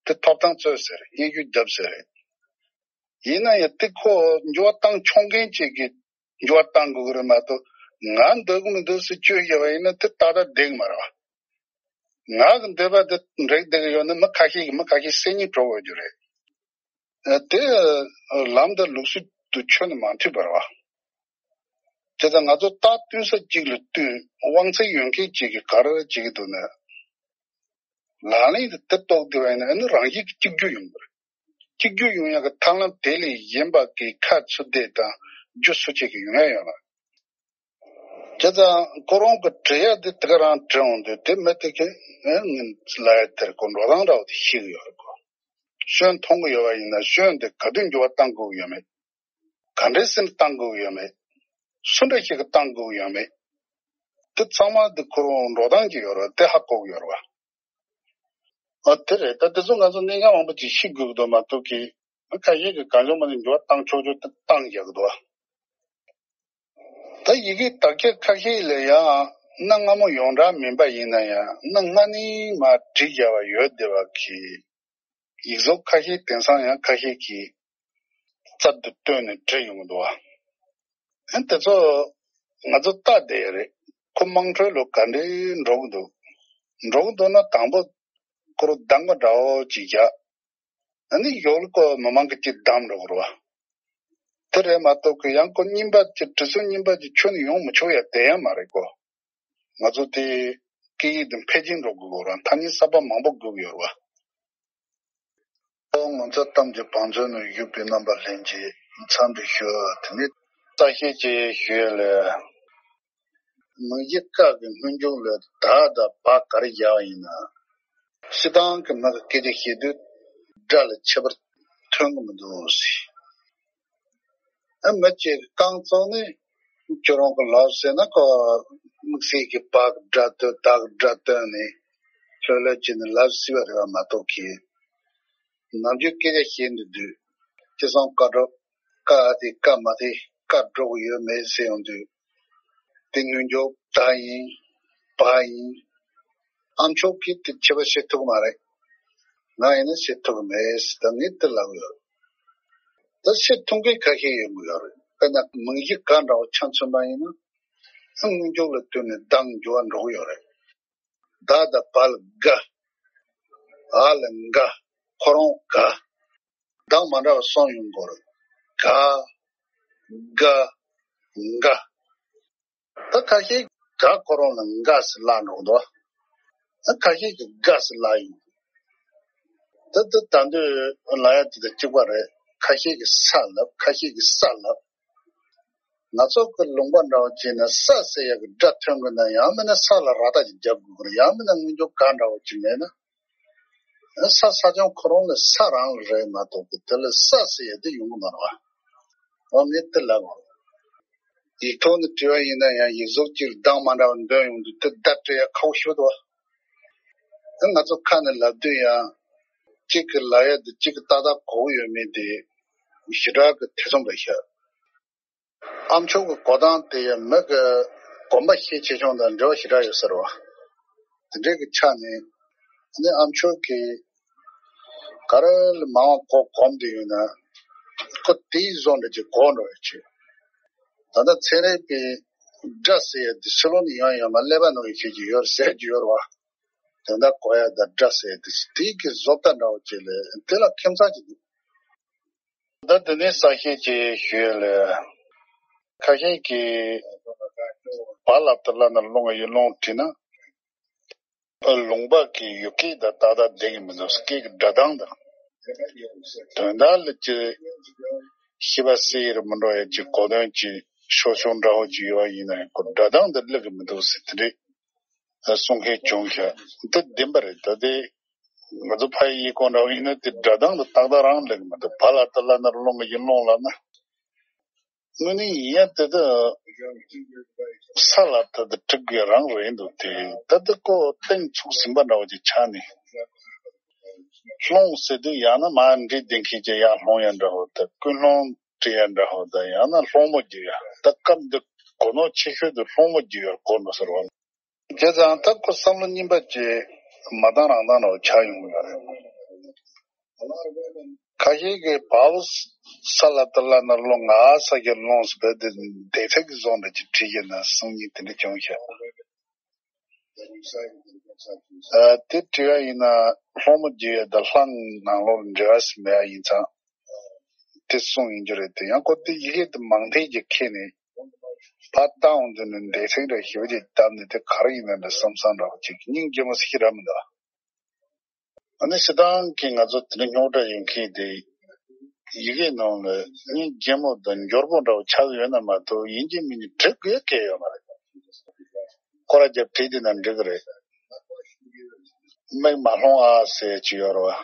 དེ་ཐོབ་ཐང་རྩོད་ཟེར། སྙན་ཞུ་རྒྱབ་ཟེར་རེད། ཡིན་ན་ཡང་དེ་ཁོ་འགྱུར་བ་བཏང་ཆོག་མཁན་ཅིག་གིས་འགྱུར་བ་བཏང་དགོས་ཀྱི་རེད་མ་གཏོགས། ང་འདོད་ཀྱི་མི་འདུག་ཟེར་བཅོས་བཞག་པ་ཡིན་ན་དེ་ཏག་ཏག་བསྡད་ཀྱི་མ་རེད་བ། ང་གི་འདོད་པ་དེ་འགྲིག་བསྡད་ཀྱི་ཡོད་ན་མི་ཁ་ཤས་ཀྱིས་མི་ཁ་ཤས་སེམས་ཉིད་འགྲོ་དགོས་རྒྱུ་རེད། དེ་ལམ་དང་ལུགས་སྲོལ་དུ་ཁྱོན་ནས་མ་མཐུན་པ་རེད་བ། བྱས་ཙང་ང་ཚོ་རྟགས་བསྟུན་ས་གཅིག་ལ་བསྟུན་དབང་ཚད་ཡོད་མཁན་གཅིག་གིས་ག་རེ་བྱེད་ཀྱི་འདུག་ན། ལག་ལེན་དུ་དེ་གཏོགས་བསྡད་པ་ཡིན་ན་ཨ་ནི་རང་བཞིན་གྱིས་གཅིག་གྱུར་ཡོང་གི་རེད། གཅིག་གྱུར་ཡོང་ཡག་གི་ཐབས་ལམ་དེ་ལས་གཞན་པ་གི་ཁ་ཚུར་བལྟས་དང་རྒྱུ་སུ་ཆེ་གི་ཡོང་ཡ་ཡོད་ལ། བྱས་ཙང་ཁོ་རང་གི་བྲིས་ཡ་དེ་དེ་ག་རང་བྲིས་འོང་དུས་དེ་མི་དེ་གི་ཨེ་ངན་ལ་ཡ་དེར་ཁོ་འགྲོ་སྟངས་འདྲ་བོ་དེ་ཤེས་གི་ཡོད་རེད་ཁོ། སྐྱོན་མཐོང་གི་ཡོད་པ་ཡིན་ན་སྐྱོན་དེ་ག་དུས་འགྱུར་བ་བཏང་དགོས་ཀྱི་ཡོད་མེད། ག་འདྲའི་སེམས་བཏང་དགོས་ཀྱི་ཡོད་མེད། སུ་འདྲ་ཞིག་གིས་བཏང་དགོས་ཀྱི་ཡོད་མེད། དེ་ཚང་མ་དེ་ཁོ་རང་འགྲོ་སྟངས་ཀྱི་ཡོད་རེད་དེ་ཧ་གོ་གི་ཡོད་རེད་བ། ཨ་དེ་རེད། ད་དེ་ཚོ་ང་ཚོ་གནད་འགག་མང་པོ་ཅིག་ཤེས་དགོས་ཀྱི་འདུག་མ་གཏོགས་ཀྱི། ཁ་ཤས་ཀྱིས་གང་བྱུང་མ་ནས་འགྱུར་བ་བཏང་ཆོག་ཆོག་དེ་བཏང་བཞག་གི་འདུག་བ། ད་ཡི་གེ་དག་ཆ་ཁ་ཤས་ལ་ཡང་གནའ་སྔ་མོ་ཡོངས་གྲགས་མིན་པ་ཡིན་ན་ཡང་གནའ་སྔ་ནས་མར་བྲིས་བཞག་པ་ཡོད་བསྡད་པ་གི་ཡིག་གཟུགས་ཁ་ཤས་དེང་སང་ཡང་ཁ་ཤས་ཀྱིས་རྩལ་དུ་བཏོན་ནས་བྲིས་ཡོང་གི་འདུག་བ། ཨ་དེ་ཚོ་ང་ཚོ་ལྟ་བསྡད་ཡོད་རེད། ཁོ་དམངས་ཁྲོད་ལ་ག་འདྲས་འགྲོ་གི་འདུག་འགྲོ་གི་འདུག་ན་དང་པོ་ཁོ་རང་གདམ་ག་འདྲ་བོ་ཅིག་བཞག་ཨ་ནི་ཡོག་ལ་ཁོ་མི་མང་གིས་ཅིག་གདམ་འགྲོ་གི་རེད་བ། དེ་རེད་མ་གཏོགས་ཀི་ཡང་ཁོ་རྙིང་པ་ཅིག་བྲིས་སྲོལ་རྙིང་པ་ཅིག་ཁྱོན་ནས་ཡོང་མི་ཆོག་ཡ་དེ་ཡང་མ་རེད་ཁོ། ང་ཚོ་དེ་སྐད་ཡིག་འདི་འཕེལ་རྒྱས་འགྲོ་དགོས་རེད་བ། ཐ་སྙད་གསར་པ་མང་པོ་དགོས་ཀྱི་ཡོད་རེད་བ། ཨོ་ངོ་མཚར་གཏམ་གྱི་བང་མཛོད་ནང་བཞུགས་པའི་རྣམ་པ་ལྷན་རྒྱས་འཚམས་འདྲི་ཞུ། དེ་ནས་བརྟག་དཔྱད་ཅིག་ཞུ་ཡ་ལས། མིང་གཞི་ཀ་གི་སྔོན་འཇུག་ལ་ད་དང་བ་ག་རེ་བཞག་པ་ཡིན་ན། སྤྱིར་བཏང་གི་མི་གི་སྐད་ཆ་བཤད་དུས་སྒྲ་ལ་ཁྱད་པར་ཐོན་གི་མི་འདུག་ཟེར། ཨ་མི་གཅིག་གིས་རྐང་བཙུགས་ནས་ཁྱོད་རང་གི་ལབ་ཟེར་ན་ཁོ་དམིགས་བསལ་གྱི་བ་གི་སྒྲ་བཏོན་ད་གི་སྒྲ་བཏོན་ནས་ལྷོད་ལྷོད་བྱས་ནས་ལབ་སྲིད་པ་རེད་བ་མ་གཏོགས་ཀྱི། ནམ་རྒྱུན་སྐད་ཆ་བཤད་འདི་དུས་ཅི་སོང་ཀ་འགྲོ་ཀ་དེ་ཀ་མ་དེ་ཀ་འགྲོ་གི་ཡོད་མེད་ཟེར་ཡོང་དུས་དེ་སྔོན་འཇུག་ད་ཡིན་བ་ཡིན། ཨ་མཆོག་གིས་དེ་ཁྱད་པར་བཤད་ཐུབ་ཀྱི་མ་རེད། ང་ཡིན་ན་བཤད་ཐུབ་ཀྱི་མེད་ཟེར་ད་ངས་དེ་ལབ་ཡོད། ད་བཤད་ཐུབ་མཁན་ཁ་ཤས་ཡོང་གི་ཡོད་རེད། དཔེར་ན་མིང་གཞི་ག་འདྲ་བོ་ཆ་མཚོན་པ་ཡིན་ན། སྔོན་འཇུག་ལ་བསྟུན་ནས་གདངས་འགྱུར་བ་འགྲོ་གི་ཡོད་རེད། ད་དང་བ་ལ་དགའ། འ་ལ་འགའ། ཁོ་རང་དགའ། གདངས་མ་འདྲ་བ་གསུམ་ཡོང་གི་ཡོད་རེད། ག། དགའ། འགའ། ད་ཁ་ཤས་ག་ཁོ་རང་ལ་འགའ་ཟེར་བཀླག་འགྲོ་གི་འདུག་ད་ཁ་ཤས་ཀྱིས་དགའ་ཟེར་བཀླག་ཡོང་། ད་ད་ད་འདོད་ལ་ཡ་དེ་དང་གཅིག་པ་རེད། ཁ་ཤས་ཀྱིས་ས་ལབ། ཁ་ཤས་ཀྱིས་ས་ལབ། ང་ཚོ་གི་ལུང་པ་འདྲ་བོ་བྱས་ན་ས་ཟེར་ཡ་གི་སྒྲ་ཐོན་དགོས་ན། ཡང་མིན་ན་ས་ལ་ར་བཏགས་ཅིག་རྒྱབ་དགོས་ཀྱི་རེད། ཡང་མིན་ན་སྔོན་འཇུག་ག་འདྲ་བོ་ཅིག་མེད་ན། ས་ས་ཆུང་ཁོ་རང་ལ་ས་རང་ལ་རེད་མ་གཏོགས་ཀྱི་དེ་ལ་ས་ཟེར་ཡ་དེ་ཡོང་གི་མ་རེད་བ། འོ་ངས་དེ་ལབ་དགོས། ཡིག་ཐོག་ནས་བྲིས་པ་ཡིན་ན་ཡང་ཡིག་གཟུགས་ཀྱི་གདངས་མ་འདྲ་བ་འདོན་ཡོང་དུས་དེ་བརྡ་སྤྲོད་ཡ་ཁག་པོ་ཞིག་འདུག་ང་ཚོ་ཁ་ནས་ལབ་དུས་ཡང་གཅིག་གི་ལབ་ཡ་དེ་གཅིག་གི་ཏག་ཏག་གོ་གི་ཡོད་མེད་དེ་ཞེ་དྲག་གི་ཐེ་ཚོམ་རེད་ཤག་ཨ་མཆོག་གི་གོ་སྟངས་དེ་ཡང་མི་གི་གོམས་པ་ཤས་ཆེ་ཆུང་དང་འབྲེལ་བ་ཞེ་དྲག་ཡོད་ས་རེད་བ། དེ་འདྲའི་གི་ཆ་ནས་ཨ་ནི་ཨ་མཆོག་གིས་ག་རེ་ལ་མང་བ་གོ་གོམས་བསྡད་ཡོད་ན་ཁོ་དེའི་བཟོ་འདྲ་ཅིག་གོ་འགྲོ་ཡོད་ཅིག་ད་ལྟ་ཚན་རིག་པའི་སྒྲ་ཟེར་ཡ་དེ་ཕྱི་ལོགས་ནས་ཡོང་ཡོད་མ་ཀླད་པ་ནང་ཡི་ཁྱེད་ཀྱི་ཡོད་རེད་ཟེར་གྱི་ཡོད་རེད་བ། དེ་འདྲ་གོ་ཡ་དང་སྒྲ་ཟེར་ཡ་དེ་དེའི་གི་བཟོ་ལྟ་འདྲ་བོ་ཅིག་ལས་དེ་ལ་ཁྱད་མཚར་ཅིག་འདུག་ད་དེ་ནས་གསལ་བཤད་ཅིག་ཞུས་ལ། ཁ་ཤས་ཀྱིས་བ་ལ་ཏི་ལ་ན་རླུང་ཡི་རླུང་བྲིས་ན། ལུང་པ་གི་ཡུལ་སྐད་དང་ཏག་ཏག་བསྡད་ཀྱི་མི་འདུག་སྐད་ཀྱི་སྒྲ་གདངས་དང་། དོན་དག་ལ་ཅི། ཤེས་པ་གསལ་ཡི་རུ་མི་འགྲོ་ཡ་ཅིག་གོ་དོན་ཅིག་ཤོག་ཤོག་འདྲ་བོ་ཅིག་ཡོད་པ་ཡིན་ན་ཡང་ཁོ་སྒྲ་གདངས་དེ་སླེབས་ཀྱི་མི་འདུག་ཟེར་དེ་འདྲའི་གསུང་མཁན་བྱུང་ཤག་འདི་བདེན་པ་རེད། ད་དེ་ང་ཚོ་ཕ་ཡི་ཡི་གོ་འདྲ་བོ་ཡིན་ན་དེ་སྒྲ་གདངས་དེ་ཏག་ཏག་རང་སླེབས་ཀྱི་མི་འདུག་བ་ལ་ཏི་ལ་ན་རླུང་གི་ཡི་རླུང་ལབ་ན། དངོས་གནས་ཡིན་ཡ་དེ་དག་ས་ལ་ད་དེ་གྲི་གུ་རང་རེད་འདུག་དེ་ད་དེ་ཀོ་གཏིང་ཚུགས་ཟིན་པ་འདྲ་བོ་ཅིག་ཆགས་ནས། རླུང་ཟེར་དུས་ཡང་ན་མར་འདྲེ་ལྡིང་མཁན་གྱི་ཡར་ལྷུང་ཡ་འདྲ་བོ་དང་ཀུན་སློང་འདྲེ་ཡ་འདྲ་བོ་དང་ཡང་ན་སློང་མོ་རྒྱུ་ཡ། ད་སྐབས་འདི་གོ་ནོར་ཆེ་ཤོས་དེ་སློང་མོ་རྒྱུ་ཡ་གོ་ནོ་ཟེར་བ། བྱས་ཙང་ད་ཁོ་བསམ་བློ་རྙིང་པ་ཅིག་མ་བཏང་རང་བཏང་འདྲ་བོ་ཆགས་ཡོང་གི་ཡོད་རེད། ཁ་ཤས་ཀྱིས་བའོ་ས་ལ་ཏི་ལ་ན་རླུང་ང་ས་ཀྱི་རླུང་ཟེར་བའི་དེ་འདས་ཚད་ཀྱི་བཟོ་འདྲ་ཅིག་བྲིས་ཀྱི་ན་སང་ཉིན་དེ་འདྲ་བྱུང་ཤག་ཨ་དེ་བྲིས་པ་ཡིན་ན་སློང་མོ་རྒྱུ་ཡ་དང་ལྷ་ནང་ལོགས་ལ་འབྲེལ་བ་ཟིན་མེད་ཡ་ཡིན་ཙང་དེ་གསུངས་ཡིན་རྒྱུ་རེད་དེ། ཡང་ཁོ་དེ་ཡི་གེ་དེ་མང་ཐལ་གྱིས་ཁྱེར་ནས་ཕར་བཏང་འོང་དུས་ནས་འདས་ཚད་འདྲ་ཞེ་པོ་ཅིག་བཏབ་ནས་དེ་ག་རེ་ཡིན་ན་འདྲ་བསམ་བསམ་འདྲ་བོ་ཅིག་སྙིང་རྗེ་མོ་ཟེར་གྱི་ར་མི་འདུག་ཨ་ནི་སྤྱིར་བཏང་གི་ང་ཚོ་དེ་འདྲ་རྙོག་དྲ་ཡོད་མཁན་དེ་ཡི་གེ་ནང་ལ་སྙིང་རྗེ་མོ་དང་འབྱོར་པོ་འདྲ་བོ་ཆགས་ཡོད་ན་མ་གཏོགས་ཡིན་གཅིག་མིན་གཅིག་འབྲི་དགོས་གལ་ཡོད་མ་རེད། སྐོར་ར་རྒྱབ་བྲིས་དེ་ན་འགྲིག་གི་རེད། མིག་མ་ལྷོང་ཨ་ཟེར་གྱི་ཡོད་རེད་བ།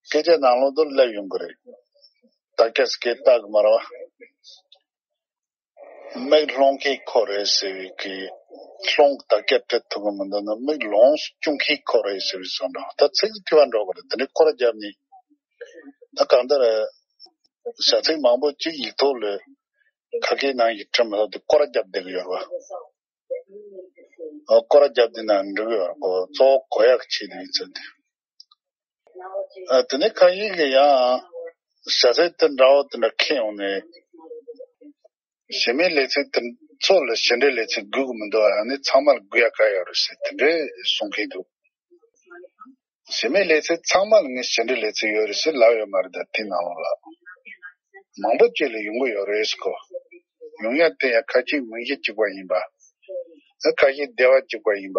སྐད་ཆ་ནང་ལོགས་དུ་སླེབས་ཡོང་གི་རེད། བདག་སྐྱ་སྐད་བཏགས་གི་མ་རེད་བ། མིག་ལྷོང་མཁན་ཁོ་རེད་ཟེར་བའི་གི་ལྷོང་བདག་སྐྱ་སྤྲད་ཐུབ་གི་མི་འདུག་ན་མིག་ལོངས་སུ་སྤྱོད་མཁན་ཁོ་རེད་ཟེར་བའི་བཟོ་འདྲ་ད་ཚིག་ཐི་བ་འགྲོ་གི་རེད། དེ་འདྲའི་སྐོར་ར་རྒྱབ་ནས་ད་གང་ལྟར་བྱ་ཚིག་མང་པོ་ཅིག་ཡིག་ཐོག་ལ་ཁ་སྐད་ནང་ཡིག་བྲིས་མ་ཐག་དེ་སྐོར་ར་རྒྱབ་བསྡད་གི་ཡོད་རེད་བ། སྐོར་ར་རྒྱབ་བསྡད་ན་འགྲིག་གི་ཡོད་རེད། གོ་གཙོ་བོ་གོ་ཡག་ཆེད་དུ་ཡིན་ཚུལ་དེ། ཨ་དེ་ནས་ཁ་ཡིག་གི་ཡང་བྱ་ཚིག་དེ་འདྲ་བོ་དེ་འདྲ་ཁེལ་ཡོང་ནས་གཞན་མའི་ལས་ཚིག་དེ་ཚོ་ལ་གཞན་འདྲའི་ལས་ཚིག་དགོས་ཀྱི་མི་འདུག་ཨ་ནི་ཚང་མ་ལ་དགོས་ཡ་ག་ཡོད་རེད་ཟེར་དེ་འདྲའི་གསུང་མཁན་འདུག་གཞན་མའི་ལས་ཚིག་ཚང་མ་ལ་ངས་གཞན་འདྲའི་ལས་ཚིག་ཡོད་རེད་ཟེར་ལབ་ཡོད་མ་རེད། ད་དེ་ནང་ལོགས་ལ་མང་པོ་ཅིག་ལ་ཡོང་གི་ཡོད་རེད་ཟེར་གོ་ཡོང་ཡ་དེ་ཡང་ཁ་ཅིག་མིང་གཞི་གཅིག་པ་ཡིན་པ། ཨ་ཁ་ཤས་སྡེ་བ་གཅིག་པ་ཡིན་པ།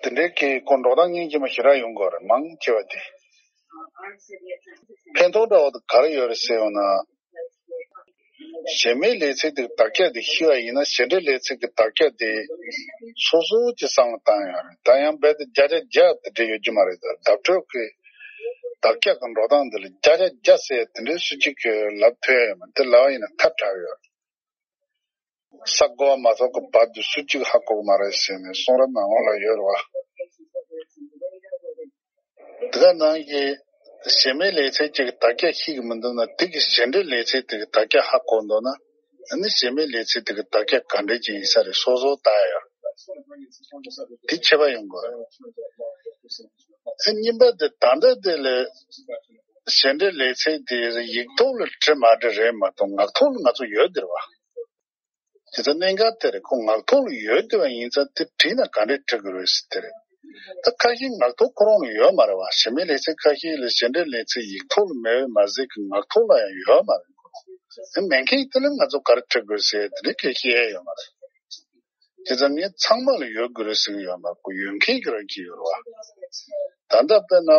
དེ་འདྲའི་གི་ཁོ་འགྲོ་སྟངས་སྙིང་རྗེ་མོ་ཞེ་དྲག་ཡོང་གི་ཡོད་རེད། མང་ཆེ་བ་དེ། ཕན་ཐོགས་འདྲ་བོ་དེ་ག་རེ་ཡོད་རེད་ཟེར་ཡོང་ན། གཞན་མའི་ལས་ཚིག་དེ་གི་དག་ཆ་དེ་ཤེས་པ་ཡིན་ན་གཞན་འདྲའི་ལས་ཚིག་གི་དག་ཆ་དེ་སོ་སོ་གྱི་བསམ་བློ་བཏང་ཡོད་རེད། ད་ཡང་རྦད་དེ་བརྒྱ་ཆ་བརྒྱ་དེ་འདྲ་ཡོད་ཀྱི་མ་རེད། ད་བརྡ་སྤྲོད་ཀྱི་དག་ཆ་གི་འགྲོ་སྟངས་འདི་ལ་བརྒྱ་ཆ་བརྒྱ་ཟེར་དེ་འདྲའི་སུ་གཅིག་གིས་ལབ་ཐུབ་ཡ་ཡོད་མ་རེད། དེ་ལབ་པ་ཡིན་ན་ཐབས་དྲག་ཡོད་རེད། ས་གོ་བ་མ་ཐོག་གི་བར་དུ་སུ་གཅིག་ཧ་གོ་གི་མ་རེད་ཟེར་ནས་གསུང་རབ་ནང་ལོགས་ལ་ཡོད་རེད་བ། དེ་ག་ནང་གི་གཞན་མའི་ལས་ཚིག་ཅིག་གི་དག་ཆ་ཤེས་ཀྱི་མི་འདུག་ན་དེ་གི་གཞན་འདྲའི་ལས་ཚིག་དེ་གི་དག་ཆ་ཧ་གོ་འདུག་ན་ཨ་ནི་གཞན་མའི་ལས་ཚིག་དེ་གི་དག་ཆ་ག་འདྲ་ཅིག་ཡིན་ས་རེད། སོ་སོ་ལྟ་ཡ་ཡོད་རེད། དེ་ཁྱད་པར་ཡོང་དགོས་རེད། ཨ་གཉིས་པ་དེ་ད་ལྟ་དེ་ལས་གཞན་འདྲའི་ལས་ཚིག་དེ་ཡིག་ཐོག་ལ་བྲིས་མ་བྲིས་རེད་མ་གཏོགས་ངག་ཐོག་ལ་ང་ཚོ་ཡོད་དེ་རེད་བ། བྱས་ཙང་གནད་འགག་དེ་རེད། ཁོ་ངག་ཐོག་ལ་ཡོད་བསྡད་པ་ཡིན་ཙང་དེ་བྲིས་ན་ག་འདྲས་འབྲི་དགོས་རེད་ཟེར་དེ་རེད། ད་ཁ་ཤས་ངག་ཐོག་ཁོ་རང་ལ་ཡོད་མ་རེད་བ། གཞན་པའི་ལེ་ཚན་ཁ་ཤས་ལ་གཞན་འདྲའི་ལེ་ཚན་ཡིག་ཐོག་ལ་མེད་པ་མ་ཟད་ཀྱི་ངག་ཐོག་ལ་ཡང་ཡོད་མ་རེད། དེ་མེད་མཁན་དེ་ལ་ང་ཚོ་ག་རེ་འབྲི་དགོས་ཟེར་དེ་འདྲའི་སྐད་ཆ་ཡང་ཡོད་མ་རེད། བྱས་ཙང་ངས་ཚང་མ་ལ་ཡོད་དགོས་རེད་ཟེར་གྱི་ཡོད་མ་རེད། ཁོ་ཡོད་མཁན་གྱི་རང་གི་ཡོད་རེད་བ། ད་ལྟ་དཔེར་ན་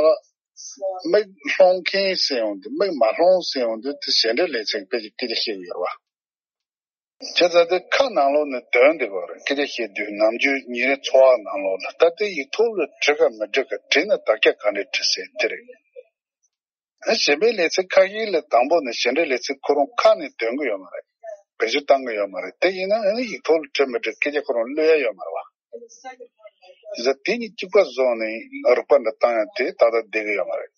མིག་སློང་མཁན་ཟེར་ཡོང་དུས་མིག་མ་སློང་ཟེར་ཡོང་དུས་དེ་གཞན་འདྲའི་ལེ་ཚན་དཔེ་ཅིག་སྐད་ཆ་བཤད་ཀྱི་ཡོད་རེད་བ། བྱས་ཙང་དེ་ཁ་ནང་ལོགས་ནས་འདོན་བསྡད་པ་རེད། སྐད་ཆ་བཤད་དུས་ནམ་རྒྱུན་ཉིན་རེའི་འཚོ་བ་ནང་ལོགས་ལ་ད་ལྟའི་ཡིག་ཐོག་ལ་འབྲི་ག་མི་འབྲི་ག་བྲིས་ན་དག་ཆ་ག་འདྲས་འབྲི་ཟེར་དེ་རེད། ཨ་གཞན་པའི་ལེ་ཚན་ཁ་ཤས་ལ་དང་པོ་ནས་གཞན་འདྲའི་ལེ་ཚན་ཁོ་རང་ཁ་ནས་འདོན་གི་ཡོད་མ་རེད། བེད་སྤྱོད་བཏང་གི་ཡོད་མ་རེད། དེ་ཡིན་ན་ཨ་ནི་ཡིག་ཐོག་ལ་འབྲི་མི་འབྲི་སྐད་ཆ་ཁོ་རང་གློད་ཡ་ཡོད་མ་རེད་བ། དེ་ཚོ་དེ་གཉིས་གཅིག་པ་བཟུང་ནས་རིག་པ་འདྲ་བཏང་ཡ་དེ་ད་ལྟ་བསྡད་གི་ཡོད་མ་རེད།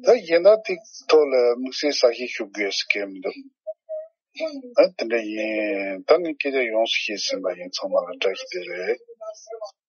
ད་གཞན་དག་དེ་ཐོག་ལ་དམིགས་བསལ་གསལ་བཤད་ཞུ་དགོས་ཟེར་མཁན་མི་འདུག་ཨ་དེ་འདྲ་ཡིན། ད་ངས་སྐད་ཆ་ཡོངས་སུ་བཤད་ཟིན་པ་ཡིན། ཚང་མ་ལ་བཀྲ་ཤིས་བདེ་ལེགས།